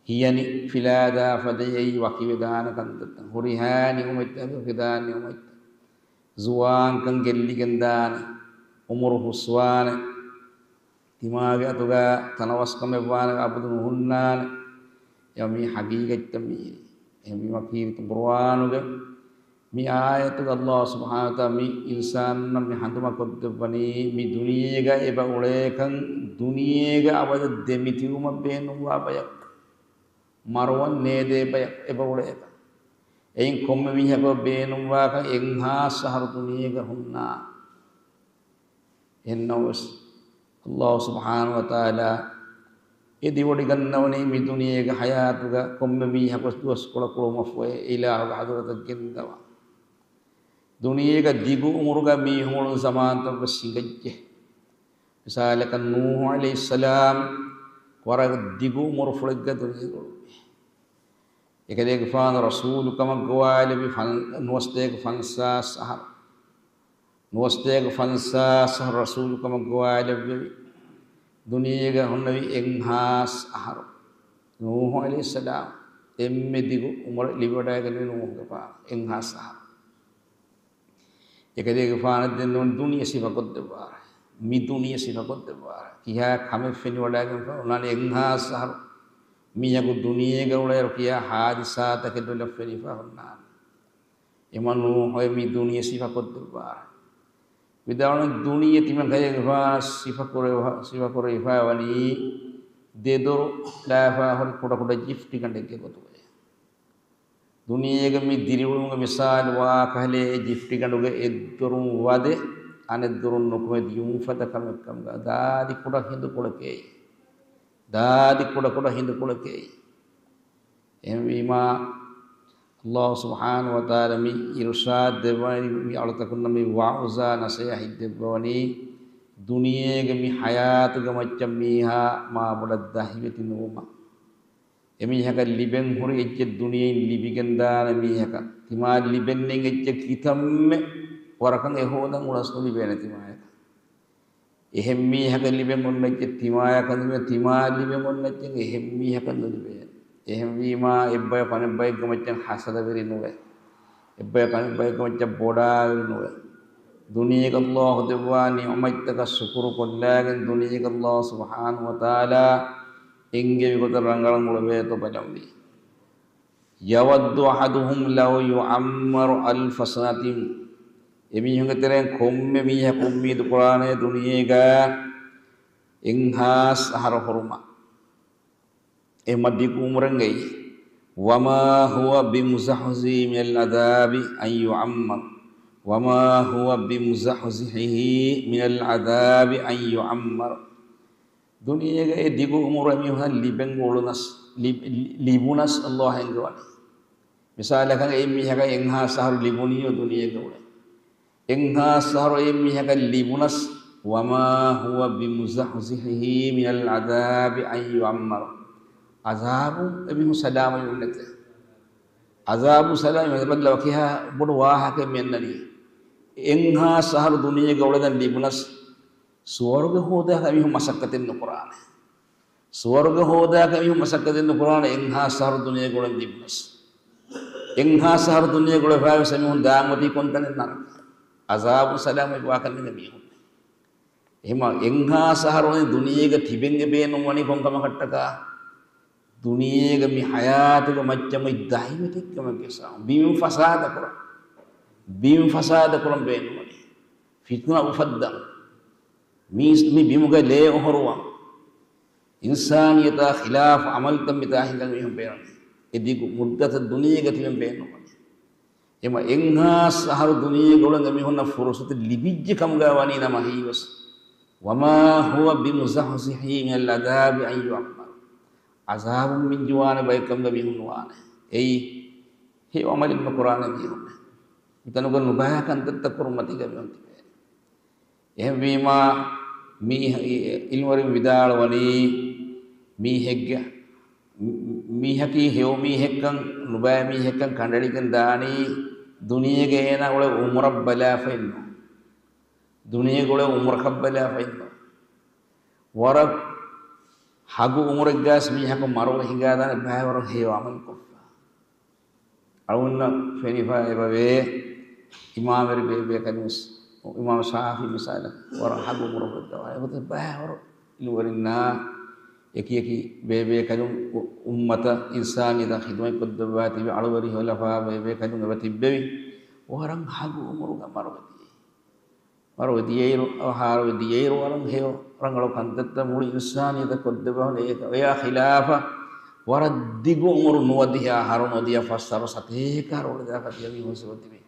ހިޔަނި ފިލާދާ ފަދައި އެއީ ވަކިވެދާނެ ކަންތައްތައް. ހުރިހާ ނިޢުމަތްތައް ވަކިވެދާނެ ނިޢުމަތްތައް. ޒުވާންކަން ގެއްލިގެންދާނެ. އުމުރު ހުސްވާނެ. ތިމާގެ އަތުގަ ތަނަވަސްކަމެއްވާނެ، އަބަދު ނުހުންނާނެ. އެ މީ ޙަޤީޤަތްތައް މީ. އެހެންވީމަ ކީރިތި ޤުރުއާނުގެ މި އާޔަތުގަ ﷲ ސުބްޙާނަހޫ ވަތަޢާލާ މި އިންސާނުންނަށް މި ހަނދުމަކޮށްދެއްވަނީ، މި ދުނިޔޭގަ އެބަ އުޅޭކަން، ދުނިޔޭގަ އަބަދަށް ދެމިތިބުމަށް ބޭނުންވާ ބަޔަކު، މަރުވަން ނޭދޭ ބަޔަކު އެބަ އުޅޭކަން. އެއިން ކޮންމެ މީހަކަށް ބޭނުންވާކަން އެއްހާސް އަހަރު ދުނިޔޭގަ ހުންނާނެ. އެހެންނަމަވެސް، ﷲ ސުބްޙާނަހޫ ވަތަޢާލާ އެދިވޮޑިގަންނަވަނީ މި ދުނިޔޭގެ ޙަޔާތުގަ ކޮންމެ މީހަކުވެސް ދުވަސްކޮޅަކު އުޅުމަށްފަހު އެ އިލާހުގެ ޙަޟްރަތަށް ގެންދަވާ. ދުނިޔޭގަ ދިގު އުމުރުގަ މީހުން އުޅުނު ޒަމާންތައްވެސް ހިނގައްޖެ. މިސާލަކަށް ނޫޙު ޢަލައިހިއްސަލާމް ވަރަށް ދިގު އުމުރުފުޅެއްގަ ދުނިޔޭގަ އުޅުއްވި. އެކަލޭގެފާނު ރަސޫލުކަމަށް ގޮވާލެއްވި ފަން-، ނުވަސަތޭކަ ފަންސާސް އަހަރު. ނުވަސަތޭކަ ފަންސާސް އަހަރު ރަސޫލުކަމަށް ގޮވާލެއްވެވި. ދުނިޔޭގަ ހުންނެވި އެއްހާސް އަހަރު. ނޫޙު ޢަލައިހިއްސަލާމް އެންމެ ދިގު އުމުރެއް ލިބިވަޑައިގެންނެވި ނޫޙުގެފާނު އެއްހާސް އަހަރު. އެކަލޭގެފާނަށް ދެންނެވުނީ ދުނިޔެ ސިފަކޮށްދެއްވާރޭ. މި ދުނިޔެ ސިފަކޮށްދެއްވާރޭ. ކިހާ ކަމެއް ފެނިވަޑައިގެންފަ އޮންނާނެ އެއްހާސް އަހަރު. މީހަކު ދުނިޔޭގަ އުޅޭއިރު ކިހާ ހާދިސާތަކެއް ލޮލަށް ފެނިފަ އޮންނާނެ. އެމަ ނޫޙު އެ މި ދުނިޔެ ސިފަކޮށްދެއްވާ. ވިދާޅުވަނީ ދުނިޔެ ތިމަން ކަލޭގެފާނަށް ސިފަކުރެވިފަ-، ސިފަކުރެވިފައިވަނީ ދެދޮރު ލާފާ ހުރި ކުޑަކުޑަ ޖިފްޓިގަނޑެއްގެ ގޮތުގައި. ދުނިޔޭގަ މި ދިރިއުޅުމުގެ މިސާލު ވާކަހަލޭ އެ ޖިފްޓިގަނޑުގެ އެއްދޮރުން ވަދެ، އަނެއްދޮރުން ނުކުމެ ދިޔުންފަދަ ކަމެއްކަމުގަ ދާދި ކުޑަ ހިނދުކޮޅެކޭ. ދާދި ކުޑަކުޑަ ހިނދުކޮޅެކޭ. އެހެންވީމާ، ﷲ ސުބްޙާނަހޫ ވަތަޢާލާ މި އިރުޝާދު ދެއްވަނީ، މި އަޅުތަކުންނަށް މި ވަޢުޒާ ނަޞޭޙަތް ދެއްވަވަނީ، ދުނިޔޭގެ މި ޙަޔާތުގެ މައްޗަށް މީހާ މާބޮޑަށް ދަހިވެތި ނުވުމަށް. އެމީހަކަށް ލިބެން ހުރި އެއްޗެއް ދުނިޔެއިން ލިބިގެންދާނެ މީހަކަށް، ތިމާ ލިބެންނެތް އެއްޗެއް ކިތަންމެ ވަރަކަށް އެހޯދަން އުޅަސް ނުލިބޭނެ ތިމާޔަކަށް. އެހެން މީހަކަށް ލިބެން އޮންނައްޗެއް ތިމާޔަކަށް ނުލިބޭ، ތިމާ ލިބެން އޮންނައްޗެއް އެހެން މީހަކަށް ނުލިބޭ. އެހެންވީމާ، އެއްބަޔަކު އަނެއްބައެއްގެ މައްޗަށް ހަސަދަވެރި ނުވޭ. އެއްބަޔަކު އަނެއްބައެއްގެ މައްޗަށް ބޮޑާވެރި ނުވޭ. ދުނިޔޭގަ ﷲ ދެއްވާ ނިޢުމަތްތަކަށް ޝުކުރު ކޮށްލާގެން، ދުނިޔޭގަ ﷲ ސުބްޙާނަހޫ ވަތަޢާލާ އެންގެވި ގޮތަށް ރަނގަޅަށް އުޅެވޭތޯ ބަލަންވީ. يود أحدهم لو يعمر ألف سنة. އެމީހުންގެ ތެރެއިން ކޮންމެ މީހަކު އުއްމީދު ކުރާނެ ދުނިޔޭގަ އެއްހާސް އަހަރު ހުރުމަށް. އެ މަ ދިގު އުމުރަށް އެއީ، وما هو بمزحزحه من العذاب أن يعمر، وما هو بمزحزحه من العذاب أن يعمر. ދުނިޔޭގަ އެ ދިގު އުމުރު އެމީހުން ލިބެން އުޅުނަސް، ލި-، ލިބުނަސް ﷲ އެނގިވަނީ. މިސާލަކަށް އެ މީހަކަށް އެއްހާސް އަހަރު ލިބުނީ ދުނިޔޭގަ އުޅެން. އެއްހާސް އަހަރު އެ މީހަކަށް ލިބުނަސް، وما هو بمزحزحه من العذاب أن يعمر. ޢަޒާބުން އެމީހުން ސަލާމަތް ވެންނެތެ. ޢަޒާބުން ސަލާމަތް ވެ-، ބައްލަ ވަކިހާ ބޮޑު ވާހަކައެއް މި އަންނަނީ. އެއްހާސް އަހަރު ދުނިޔޭގަ އުޅެދަން ލިބުނަސް، ސުވަރުގެ ހޯދާކަށް އެމީހުން މަސައްކަތެއް ނުކުރާނެ. ސުވަރުގެ ހޯދާކަށް އެމީހުން މަސައްކަތެއް ނުކުރާނެ، އެއްހާސް އަހަރު ދުނިޔޭގަ އުޅެން ލިބުނަސް. އެއްހާސް އަހަރު ދުނިޔޭގަ އުޅެފައިވެސް އެމީހުން ދާން އޮތީ ކޮންތަނެއް؟ ނަރަކަ. ޢަޒާބު ސަލާމަތް ވާކަށް ނެތް މީހުން. އެހެމަ އެއްހާސް އަހަރު ދުނިޔޭގަ ތިބެން އެ ބޭނުންވަނީ ކޮން ކަމަކަށްޓަކާ؟ ދުނިޔޭގަ މި ޙަޔާތުގެ މައްޗަށް އޮތް ދަހިވެތިކަމެއްގެ ސަބަބުން ބިން ފަސާދަ ކުރަން. ބިން ފަސާދަ ކުރަން ބޭނުންވަނީ. ފިތުނަ އުފައްދަން. މީސް މި ބިމުގަ ލޭ އޮހޮރުވަން. އިންސާނިއްޔަތާ ޚިލާފު ޢަމަލުތައް މިތާ ހިނގަން މީހުން ބޭނުން. އެ ދިގު މުއްދަތަށް ދުނިޔޭގަ ތިބެން ބޭނުންވަނީ. އެމަ އެއްހާސް އަހަރު ދުނިޔޭގަ އުޅެން އެމީހުންނަށް ފުރުޞަތު ލިބިއްޖެ ކަމުގަ ވަނީ ނަމަ ހީވެސް، وما هو بمزحزحه من العذاب أن يعمر. ޢަޒާބުން މިންޖުވާނެ ބައެއް ކަމުގަ މީހުން ނުވާނެ. އެއީ ހެޔޮ ޢަމަލެއް ނުކުރާނެ މީހުން. މިތަނުގަ ނުބައި ކަންތައްތައް ކުރުމަތީގަ މީހުން ތިބޭނެ. އެހެންވީމާ، މީ-، އިލްމުވެރިން ވިދާޅުވަނީ، މީހެއްގެ، މީހަކީ ހެޔޮ މީހެއްކަން، ނުބައި މީހެއްކަން ކަނޑައެޅިގެން ދާނީ، ދުނިޔޭގަ އޭނާ އުޅޭ އުމުރަށް ބަލާފައިން ނޫން. ދުނިޔޭގަ އުޅޭ އުމުރަކަށް ބަލާފައިން ނޫން. ވަރަށް ހަގު އުމުރެއްގަސް މީހަކު މަރުވެ ހިނގާދާނެ ބައިވަރު ހެޔޮ ޢަމަލު ކޮށްފަ. އަޅުގަނޑަށް ފެނިފަ އެބަވޭ، އިމާމްވެރި ބޭބޭކަލުން، އިމާމް ޝާފިޢީ މިސާލަށް، ވަރަށް ހަގު އުމުރަކަށް ދަވާ. އެގޮތަށް ބައިވަރު އިލްމުވެރިންނާ އެކި އެކި ބޭބޭކަލުން އު-، އުއްމަތަށް އިންސާނިއްޔަތަށް ޚިދުމަތް ކޮށްދެއްވާ ތިބި އަޅުވެރި ހުލަފާ ބޭބޭކަލުން އެބަ ތިއްބެވި. ވަރަށް ހަގު އުމުރުގަ މަރުވެ ދިޔައީ. މަރުވެ ދިޔައިރު، އަވަހާރަވެ ދިޔައިރު ވަރަށް ހެޔޮ، ރަނގަޅު ކަންތައްތައް މުޅި އިންސާނިއްޔަތަށް ކޮށްދެއްވާ ހުންނަ އެ-، އެޔާ ޚިލާފަށް ވަރަށް ދިގު އުމުރު ނުވަދިހަ އަހަރު ނުވަދިހަ ފަސް އަހަރު ސަތޭކަ އަހަރު އުޅެދާފަ ތިޔަ މީހުން ސިފަ ތިބި.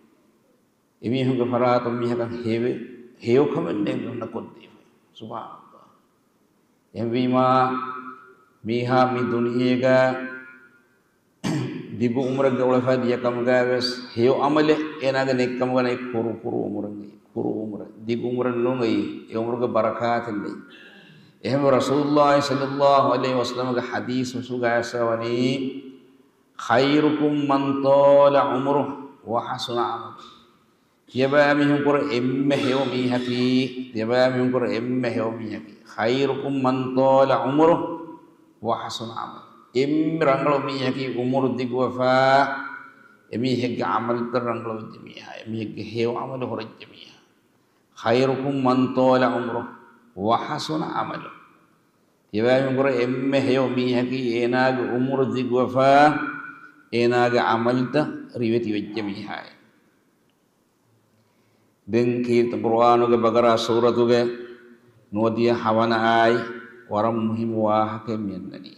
އެމީހުންގެ ފަރާތުން މީހަކަށް ހެޔޮ، ހެޔޮ ކަމެއް ނޭނގެ ކޮށްދީފަ. ސުބްޙާނަﷲ. އެހެންވީމާ، މީހާ މި ދުނިޔޭގަ ދިގު އުމުރެއްގަ އުޅެފަ ދިޔަ ކަމުގައި ވެސް ހެޔޮ ޢަމަލެއް އޭނާގެ ނެތްކަމުގަ ނެތް ކުރު ކުރު އުމުރެއް ނެތް. ކުރު އުމުރެއް. ދިގު އުމުރެއް ނޫން އެއީ. އެ އުމުރުގެ ބަރަކާތެއް ނެތް. އެހެންވެ ރަސޫލުﷲ ޞައްލަﷲ ޢަލައިހި ވަސައްލަމަގެ ޙަދީޘް ފުށުގައި އައިސްފަވަނީ، خيركم من طال عمره وحسن عمله. ތިޔަބައިމީހުންކުރެ އެންމެ ހެޔޮ މީހަކީ، ތިޔަބައިމީހުންކުރެ އެންމެ ހެޔޮ މީހަކީ، خيركم من طال عمره وحسن عمله. އެންމެ ރަނގަޅު މީހަކީ އުމުރު ދިގުވެފަ، އެމީހެއްގެ ޢަމަލުތައް ރަނގަޅުވެއްޖެ މީހާ، އެމީހެއްގެ ހެޔޮ ޢަމަލު ހުރެއްޖެ މީހާ. خيركم من طال عمره وحسن عمله. ތިޔަބައިމީހުންކުރެ އެންމެ ހެޔޮ މީހަކީ އޭނާގެ އުމުރު ދިގުވެފަ، އޭނާގެ ޢަމަލުތައް ރިވެތިވެއްޖެ މީހާއެއް. ދެން ކީރިތި ޤުރުއާނުގެ ބަޤަރާ ސޫރަތުގެ ނުވަދިހަ ހަވަނަ އާޔަތް ވަރަށް މުހިއްމު ވާހަކައެއް މި އަންނަނީ.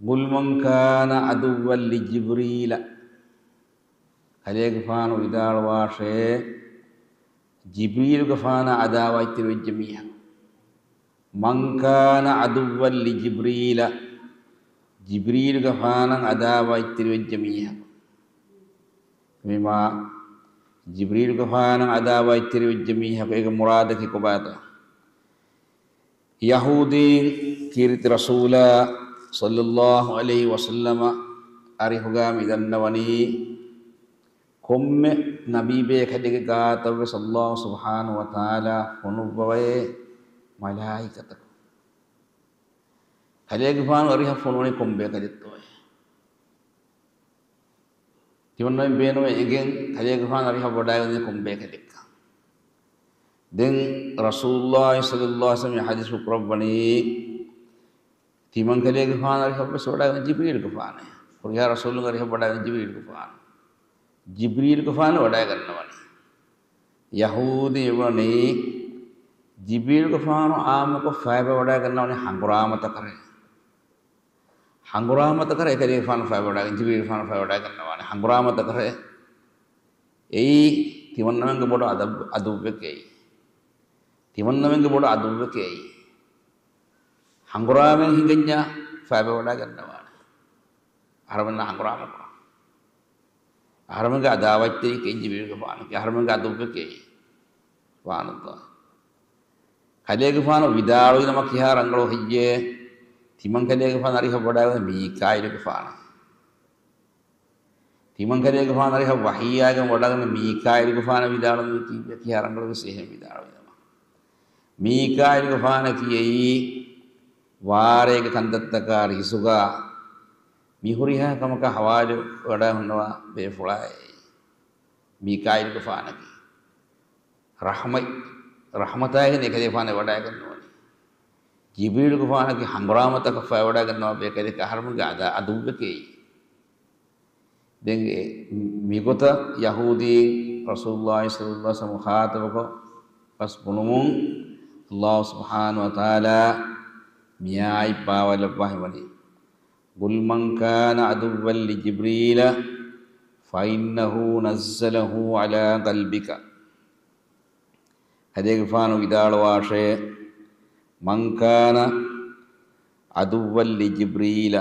قل من كان عدوا لجبريل. ކަލޭގެފާނު ވިދާޅުވާށޭ، ޖިބްރީލުގެފާނާ ޢަދާވާތްތެރިވެއްޖެ މީހަކު. من كان عدوا لجبريل، ޖިބްރީލުގެފާނަށް ޢަދާވާތްތެރިވެއްޖެ މީހަކު. މިމާ ޖިބްރީލުގެފާނަށް ޢަދާވާތްތެރިވެއްޖެ މީހަކު، އޭގެ މުރާދަކީ ކޮބާތޯ؟ ޔަހޫދީން ކީރިތި ރަސޫލާ ޞައްލަﷲ ޢަލައިހި ވަސައްލަމަ އަރިހުގަ މި ދަންނަވަނީ، ކޮންމެ ނަބީބޭކަލެއްގެ ގާތަށްވެސް ﷲ ސުބްޙާނަހޫ ވަތަޢާލާ ފޮނުއްވަވައޭ މަލާއިކަތަކު. ކަލޭގެފާނު އަރިހަށް ފޮނުވަނީ ކޮން ބޭކަލެއްތޯއޭ؟ ތިމަންނަމެން ބޭނުމެއް އެނގެން ކަލޭގެފާނު އަރިހަށް ވަޑައިގަންނަ ކޮން ބޭކަލެއްކަން. ދެން ރަސޫލުﷲ ޞައްލަﷲ ޢަލައިހި ވަސައްލަމަ ޙަދީޘް ކުރައްވަނީ، ތިމަން ކަލޭގެފާނު އަރިހަށްވެސް ވަޑައިގަންނަ ޖިބްރީލުގެފާނޭ. ހުރިހާ ރަސޫލުން އަރިހަށް ވަޑައިގަންނަ ޖިބްރީލުގެފާނު. ޖިބްރީލުގެފާނު ވަޑައިގަންނަވަނީ. ޔަހޫދީން އެބުނީ، ޖިބްރީލުގެފާނު ޢާއްމުކޮށް ފައިބަ ވަޑައިގަންނަވަނީ ހަނގުރާމަތަކަށޭ. ހަނގުރާމަތަކަށް އެކަލޭގެފާނު ފައިބަޑާގެން، ޖިބްރީލުގެފާނު ފައިބަޑާގަންނަވާނެ. ހަނގުރާމަތަކަށް އެއީ ތިމަންނަމެންގެ ބޮޑު އަދަބް-، އަދުއްވެކޭ. ތިމަންނަމެންގެ ބޮޑު އަދުއްވެކޭ. ހަނގުރާމައެއް ހިނގަންޏާ ފައިބަވަޑާގަންނަވާނެ. އަހަރަމެންނާ ހަނގުރާމަކޮށް. އަހަރަމެންގެ އަދާވަތްތެރިކޭ ޖިބްރީލުގެފާނަކީ، އަހަރަމެންގެ އަދުއްވެކޭ. ސުބްޙާނަﷲ. ކަލޭގެފާނު ވިދާޅުވި ނަމަ ކިހާ ރަނގަޅު ހެއްޔޭ؟ ތިމަން ކަލޭގެފާނު އަރިހަށް ވަޑާގަން މީކާއީލުގެފާނަށް. ތިމަން ކަލޭގެފާނު އަރިހަށް ވަޙީއާގެން ވަޑާގަން މީކާއީލުގެފާނަށް ވިދާޅުވީ ކީއްވެ؟ ކިހާ ރަނގަޅުވެސް އެހެން ވިދާޅުވި ނަމަ. މީކާއީލުގެފާނަކީ އެއީ ވާރޭގެ ކަންތައްތަކާ ރީސުގަ މި ހުރިހާ ކަމަކަށް ހަވާލު ވަޑާ ހުންނަވާ ބޭފުޅާއޭ. މީކާއީލުގެފާނަކީ ރަޙްމަތް، ރަޙްމަތާގެން އެކަލޭގެފާނެއް ވަޑާގަންނަވަނީ. ޖިބްރީލުގެފާނަކީ ހަނގުރާމަތަކަށް ފައިވަޑާގަންނަވާ ބޭކަލެކޭ، އަހަރެމެންގެ އަދާ-، އަދުއްވެކޭ. ދެން އެ މިގޮތަށް ޔަހޫދީން ރަސޫލުﷲ ޞައްލަﷲ ޢަލައިހި ވަސައްލަމަ މުޚާޠަބުކޮށް ބަސް ބުނުމުން، ﷲ ސުބްޙާނަހޫ ވަތަޢާލާ މިއާއެތް ބާވައިލައްވާ ހިމަނީ، قل من كان عدوا لجبريل فإنه نزله على قلبك. ކަލޭގެފާނު ވިދާޅުވާށޭ، من كان عدوا لجبريل،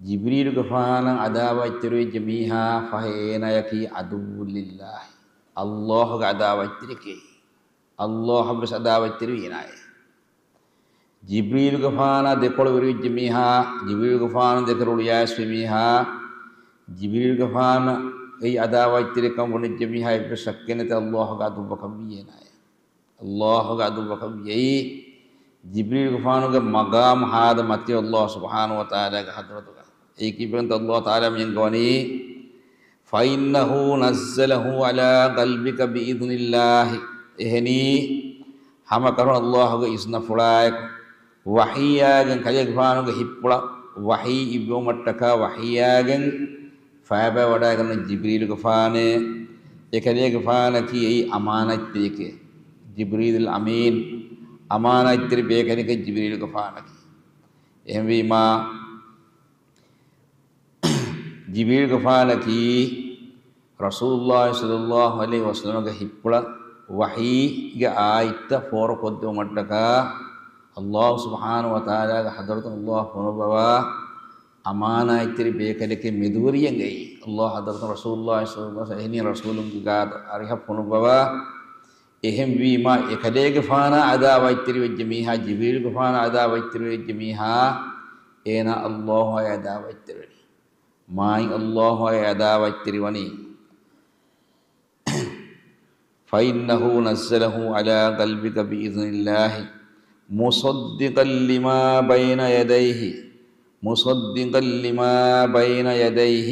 ޖިބްރީލުގެފާނަށް އަދާވަތްތެރިވެއްޖެ މީހާ ފަހެ އޭނާޔަކީ عدو لله، ﷲގެ އަދާވަތްތެރިކޭ. ﷲއަށްވެސް އަދާވަތްތެރިވި އޭނާއޭ. ޖިބްރީލުގެފާނާ ދެކޮޅުވެރިވެއްޖެ މީހާ، ޖިބްރީލުގެފާނު ދެކޮޅު އުޅިއައިސްފި މީހާ، ޖިބްރީލުގެފާނު އެއީ އަދާވަތްތެރިކަން ބުނެއްޖެ މީހާ އެއްވެސް ޝައްކެއް ނެތި ﷲގެ އަދުއްވަކަށްވީ އޭނާއޭ. ﷲގެ އަދުއްވަކަށްވީ އެއީ ޖިބްރީލުގެފާނުގެ މަގާމް ހާދަ މަތިވެ ﷲ ސުބްޙާނަހޫ ވަތަޢާލާގެ ޙަޟްރަތުގަ. އެއީ ކީއްވެގެންތަ ﷲ ތަޢާލާ މި އަންގަވަނީ، فإنه نزله على قلبك بإذن الله. އެހެނީ، ހަމަކަށަވަރުން ﷲގެ އިޒްނަފުޅާއެކު، ވަޙީއާގެން ކަލޭގެފާނުގެ ހިތްޕުޅަށް ވަޙީ އިއްވުމަށްޓަކާ ވަޙީއާގެން ފައިބައިވަޑައިގަންނަ ޖިބްރީލުގެފާނޭ، އެކަލޭގެފާނަކީ އެއީ އަމާނާތްތެރިއެކޭ. ޖިބްރީލުލް އަމީން، އަމާނާތްތެރި ބޭކަލެކޭ ޖިބްރީލުގެފާނަކީ. އެހެންވީމާ، ޖިބްރީލުގެފާނަކީ ރަސޫލުﷲ ޞައްލަﷲ ޢަލައިހި ވަސައްލަމަގެ ހިތްޕުޅަށް ވަޙީގެ އާޔަތްތައް ފޯރުކޮށްދެވުމަށްޓަކާ، ﷲ ސުބްޙާނަހޫ ވަތަޢާލާގެ ޙަޟްރަތުން ﷲ ފޮނުއްވަވާ އަމާނާތްތެރި ބޭކަލެކޭ މެދުވެރިއެއް އެއީ. ﷲ ޙަޟްރަތުން ރަސޫލުﷲ ޞައްލަﷲ ޢަލައިހި ވަސައްލަމަ އެހެނީ ރަސޫލުންގެ ގާތަށް އަރިހަށް ފޮނުއްވަވާ، އެހެންވީމާ، އެކަލޭގެފާނާ އަދާވަތްތެރިވެއްޖެ މީހާ، ޖިބްރީލުގެފާނާ އަދާވަތްތެރިވެއްޖެ މީހާ، އޭނާ ﷲ އާއި އަދާވަތްތެރިވަނީ. މާތް ﷲ އާއި އަދާވަތްތެރިވަނީ. فإنه نزله على قلبك بإذن الله مصدقا لما بين يديه، مصدقا لما بين يديه.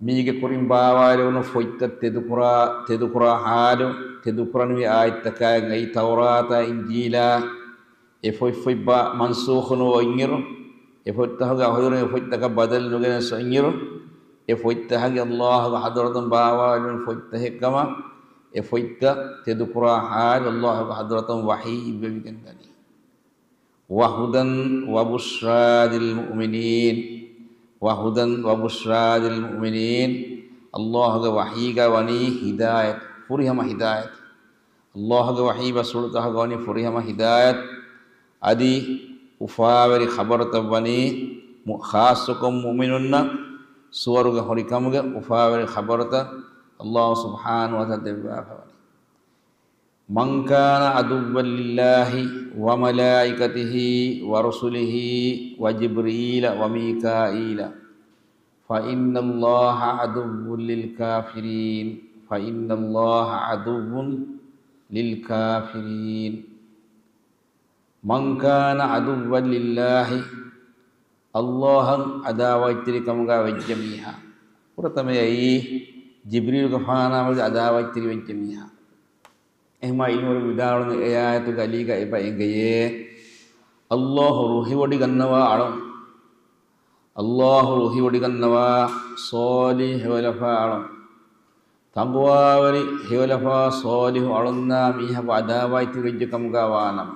މީގެ ކުރިން ބާވާލެވުނު ފޮތްތައް ތެދުކުރާ، ތެދުކުރާ ޙާލު، ތެދުކުރަންވީ އާޔަތްތަކާއި ތައުރާތާ އިންޖީލާ، އެ ފޮތް ފޮތްބާ މަންސޫޚު ނުވައިންއިރު، އެ ފޮތްތަކުގެ އަހުލުން އެ ފޮތްތަކަށް ބަދަލު ނުގެނެސް އިންއިރު، އެ ފޮތްތަކަކީ ﷲގެ ޙަޟްރަތުން ބާވާލެވުނު ފޮތްތަކެއް ކަމަށް، އެ ފޮތްތައް ތެދުކުރާ ޙާލު ﷲގެ ޙަޟްރަތުން ވަޙީ އިއްވެވިގެން ދަނީ. وهدى وبشرى للمؤمنين، وهدى وبشرى للمؤمنين. ﷲގެ ވަޙީގަ ވަނީ ހިދާޔަތް، ފުރިހަމަ ހިދާޔަތް. ﷲގެ ވަޙީ ބަސްފުޅުތަކުގަ ވަނީ ފުރިހަމަ ހިދާޔަތް، އަދި އުފާވެރި ޚަބަރުތައް ވަނީ، މު-، ޚާއްޞަކޮށް މުއުމިނުންނަށް ސުވަރުގެ ހުރިކަމުގެ އުފާވެރި ޚަބަރުތައް ﷲ ސުބްޙާނަހޫ ވަތަޢާލާ ދެއްވާފަ ވަނީ. من كان عدوا لله وملائكته ورسله وجبريل وميكائيل فإن الله عدو للكافرين، فإن الله عدو للكافرين. من كان عدوا لله، ﷲ އަށް އަދާވަތްތެރިކަމުގަ ވެއްޖެ މީހާ. ފުރަތަމަޔައީ ޖިބްރީލުގެފާނާ މެދު އަދާވަތްތެރި ވެއްޖެ މީހާ. އެހެންމާ އިލްމުވެރިން ވިދާޅުވަނީ އެ އާޔަތުގެ އަލީގަ އެބަ އެނގެޔޭ، ﷲ ރުހިވޮޑިގަންނަވާ އަޅުން، ﷲ ރުހިވޮޑިގަންނަވާ ޞާލިޙު ހެޔޮލަފާ އަޅުން، ތަޤްވާވެރި ހެޔޮލަފާ ޞާލިޙު އަޅުންނާ މީހަކު އަދާވަތްތެރިވެއްޖެ ކަމުގަ ވާނަމަ،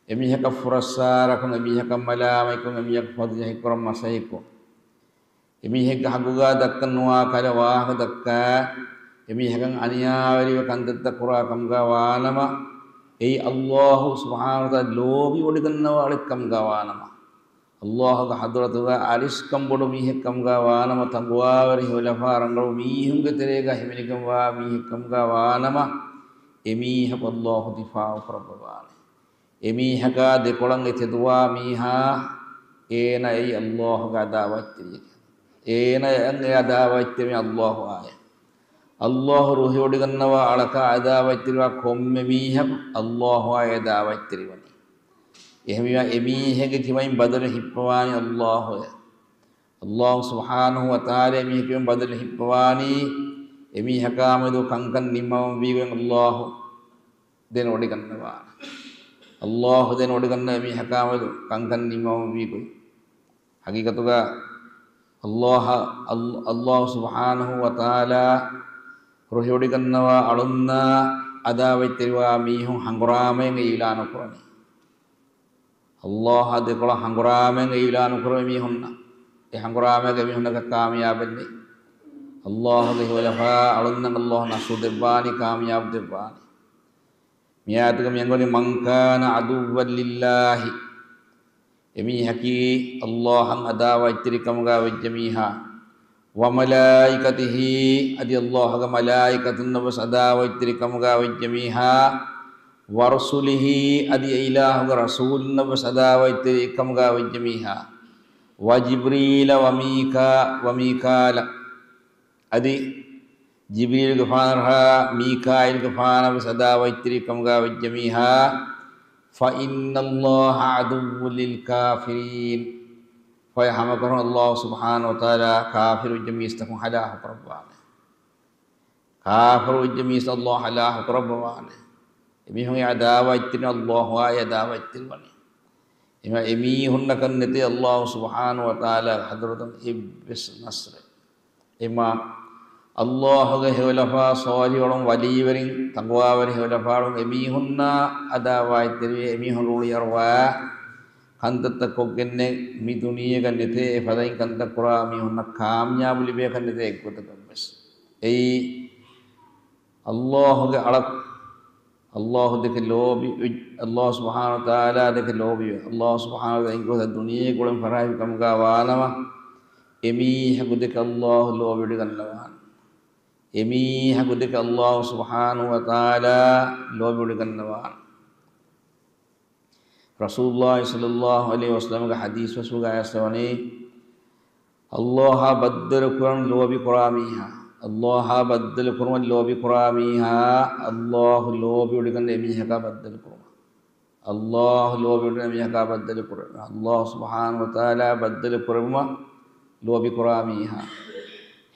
އެމީހަކަށް ފުރައްސާރަކުން، އެމީހަކަށް މަލާމަތްކުން، އެމީހަކަށް ފަޟީޙަތްކުރަން މަސައްކަތްކޮށް، އެމީހެއްގެ ޙައްޤުގަ ދައްކަން ނުވާ ކަހަލަ ވާހަކަ ދައްކާ، އެމީހަކަށް އަނިޔާވެރިވެ ކަންތައްތައް ކުރާ ކަމުގަ ވާނަމަ، އެއީ ﷲ ސުބްޙާނަހޫ ވަތަޢާލާ ލޯބިވޮޑިގަންނަވާ އަޅެއްކަމުގަ ވާނަމަ، ﷲގެ ޙަޟްރަތުގަ އަރިސްކަން ބޮޑު މީހެއްކަމުގަ ވާނަމަ، ތަޤްވާވެރި ހެޔޮލަފާ ރަނގަޅު މީހުންގެ ތެރޭގަ ހިމެނިގެންވާ މީހެއްކަމުގަ ވާނަމަ، އެމީހަކު ﷲ ދިފާޢު ކުރައްވަވާނެ. އެމީހަކާ ދެކޮޅަށް އެ ތެދުވާ މީހާ، އޭނަ އެއީ ﷲގެ ޢަދާވާތްތެރިއެކޭ. އޭނަ އެ ޢަދާވާތްތެރި ﷲ އާއެ. ﷲ ރުހިވޮޑިގަންނަވާ އަޅަކާ ޢަދާވާތްތެރިވާ ކޮންމެ މީހަކު ﷲ އާއި ޢަދާވާތްތެރިވަނީ. އެހެންވީމާ އެމީހެއްގެ ތިމައިން ބަދަލު ހިއްޕަވާނީ ﷲ އޭ. ﷲ ސުބްޙާނަހޫ ވަތަޢާލާ އެމީހެއްގެ ބަދަލު ހިއްޕަވާނީ، އެމީހަކާމެދު ކަންކަން ނިންމަވަން ވީގޮތް ﷲ ދެނެވޮޑިގަންނަވާނެ. ﷲ ދެނެވޮޑިގަންނަވާ އެމީހަކާމެދު ކަންކަން ނިންމަވަން ވީގޮތް. ޙަޤީޤަތުގަ ﷲ، ﷲ، ﷲ ސުބްޙާނަހޫ ވަތަޢާލާ ރުހިވޮޑިގަންނަވާ އަޅުންނާ ޢަދާވާތްތެރިވާ މީހުން ހަނގުރާމައިން އިޢުލާނު ކުރަނީ. ﷲ އާ ދެކޮޅަށް ހަނގުރާމައިން އިޢުލާނު ކުރެވޭ މީހުންނަށް، އެ ހަނގުރާމައިގަ މީހުންނަކަށް ކާމިޔާބެއް ނެތް. ﷲގެ ހެޔޮލަފާ އަޅުންނަށް ﷲ ނަޞްރު ދެއްވާނީ، ކާމިޔާބު ދެއްވާނީ. މި އާޔަތުގަ މި އަންގަވަނީ، "من كان عدوا لله." އެމީހަކީ ﷲ އަށް ޢަދާވާތްތެރިކަމުގަ ވެއްޖެ މީހާ. "وملائكته." އަދި ﷲގެ މަލާއިކަތުންނަށް ވެސް ޢަދާވާތްތެރިކަމުގަ ވެއްޖެ މީހާ. "ورسله." އަދި އެ އިލާހުގެ ރަސޫލުންނަށް ވެސް ޢަދާވާތްތެރިކަމުގަ ވެއްޖެ މީހާ. "وجبريل وميكا-، وميكال." އަދި ޖިބްރީލުގެފާނަށާ މީކާއީލުގެފާނަށް ވެސް ޢަދާވާތްތެރިކަމުގަ ވެއްޖެ މީހާ. "فإن الله عدو للكافرين." ފަހެ ހަމަކަށަވަރުން ﷲ ސުބްޙާނަހޫ ވަތަޢާލާ ކާފިރު ވެއްޖެ މީސްތަކުން ހަލާކު ކުރައްވާނެ. ކާފިރު ވެއްޖެ މީސް ﷲ ހަލާކު ކުރައްވަވާނެ. އެމީހުންގެ ޢަދާވާތްތެރި ﷲ އާއި ޢަދާވާތްތެރިވަނީ. އެހެންވީމާ އެމީހުންނަކަށް ނެތޭ ﷲ ސުބްޙާނަހޫ ވަތަޢާލާގެ ޙަޟްރަތުން އެއްވެސް ނަޞްރެއް. އެހެންވީމާ ﷲގެ ހެޔޮލަފާ ޞާލިޙު އަޅުން، ވަލީވެރިން، ތަޤްވާވެރި ހެޔޮލަފާ އަޅުން އެމީހުންނާ ޢަދާވާތްތެރިވެ، އެމީހުން ރުޅިއަރުވާ ކަންތައްތައް ކޮށްގެންނެއް މި ދުނިޔޭގަ ނެތޭ. އެފަދައިން ކަންތައް ކުރާ މީހުންނަށް ކާމިޔާބު ލިބޭކަށް ނެތޭ އެއްގޮތަކަށް ވެސް. އެއީ ﷲގެ އަޅަކު، ﷲ ދެކެ ލޯބި، ﷲ ސުބްޙާނަހޫ ވަތަޢާލާ ދެކެ ލޯބިވެ، ﷲ ސުބްޙާނަހޫ ވަތަޢާލާ އެއްގޮތަށް ދުނިޔޭގެ ގުޅެން ފަރާތްވި ކަމުގަ ވާނަމަ، އެމީހަކު ދެކެ ﷲ ލޯބިވޮޑިގަންނަވާނެ. އެމީހަކު ދެކެ ﷲ ސުބްޙާނަހޫ ވަތަޢާލާ ލޯބިވޮޑިގަންނަވާނެ. ރަސޫލުﷲ ޞައްލަﷲ ޢަލައިހި ވަސައްލަމަގެ ޙަދީޘް ވެސް ވަގާތްސަވަނީ، ﷲ އާ ބައްދަލު ކުރަން ލޯބި ކުރާ މީހާ، ﷲ އާ ބައްދަލު ކުރުމަށް ލޯބި ކުރާ މީހާ، ﷲ ލޯބިވޮޑިގަންނަވާ އެމީހަކާ ބައްދަލު ކުރުމަށް. ﷲ ލޯބިވޮޑިގަންނަވާ އެމީހަކާ ބައްދަލު ކުރުމަށް. ﷲ ސުބްޙާނަހޫ ވަތަޢާލާ ބައްދަލު ކުރުމަށް ލޯބި ކުރާ މީހާ،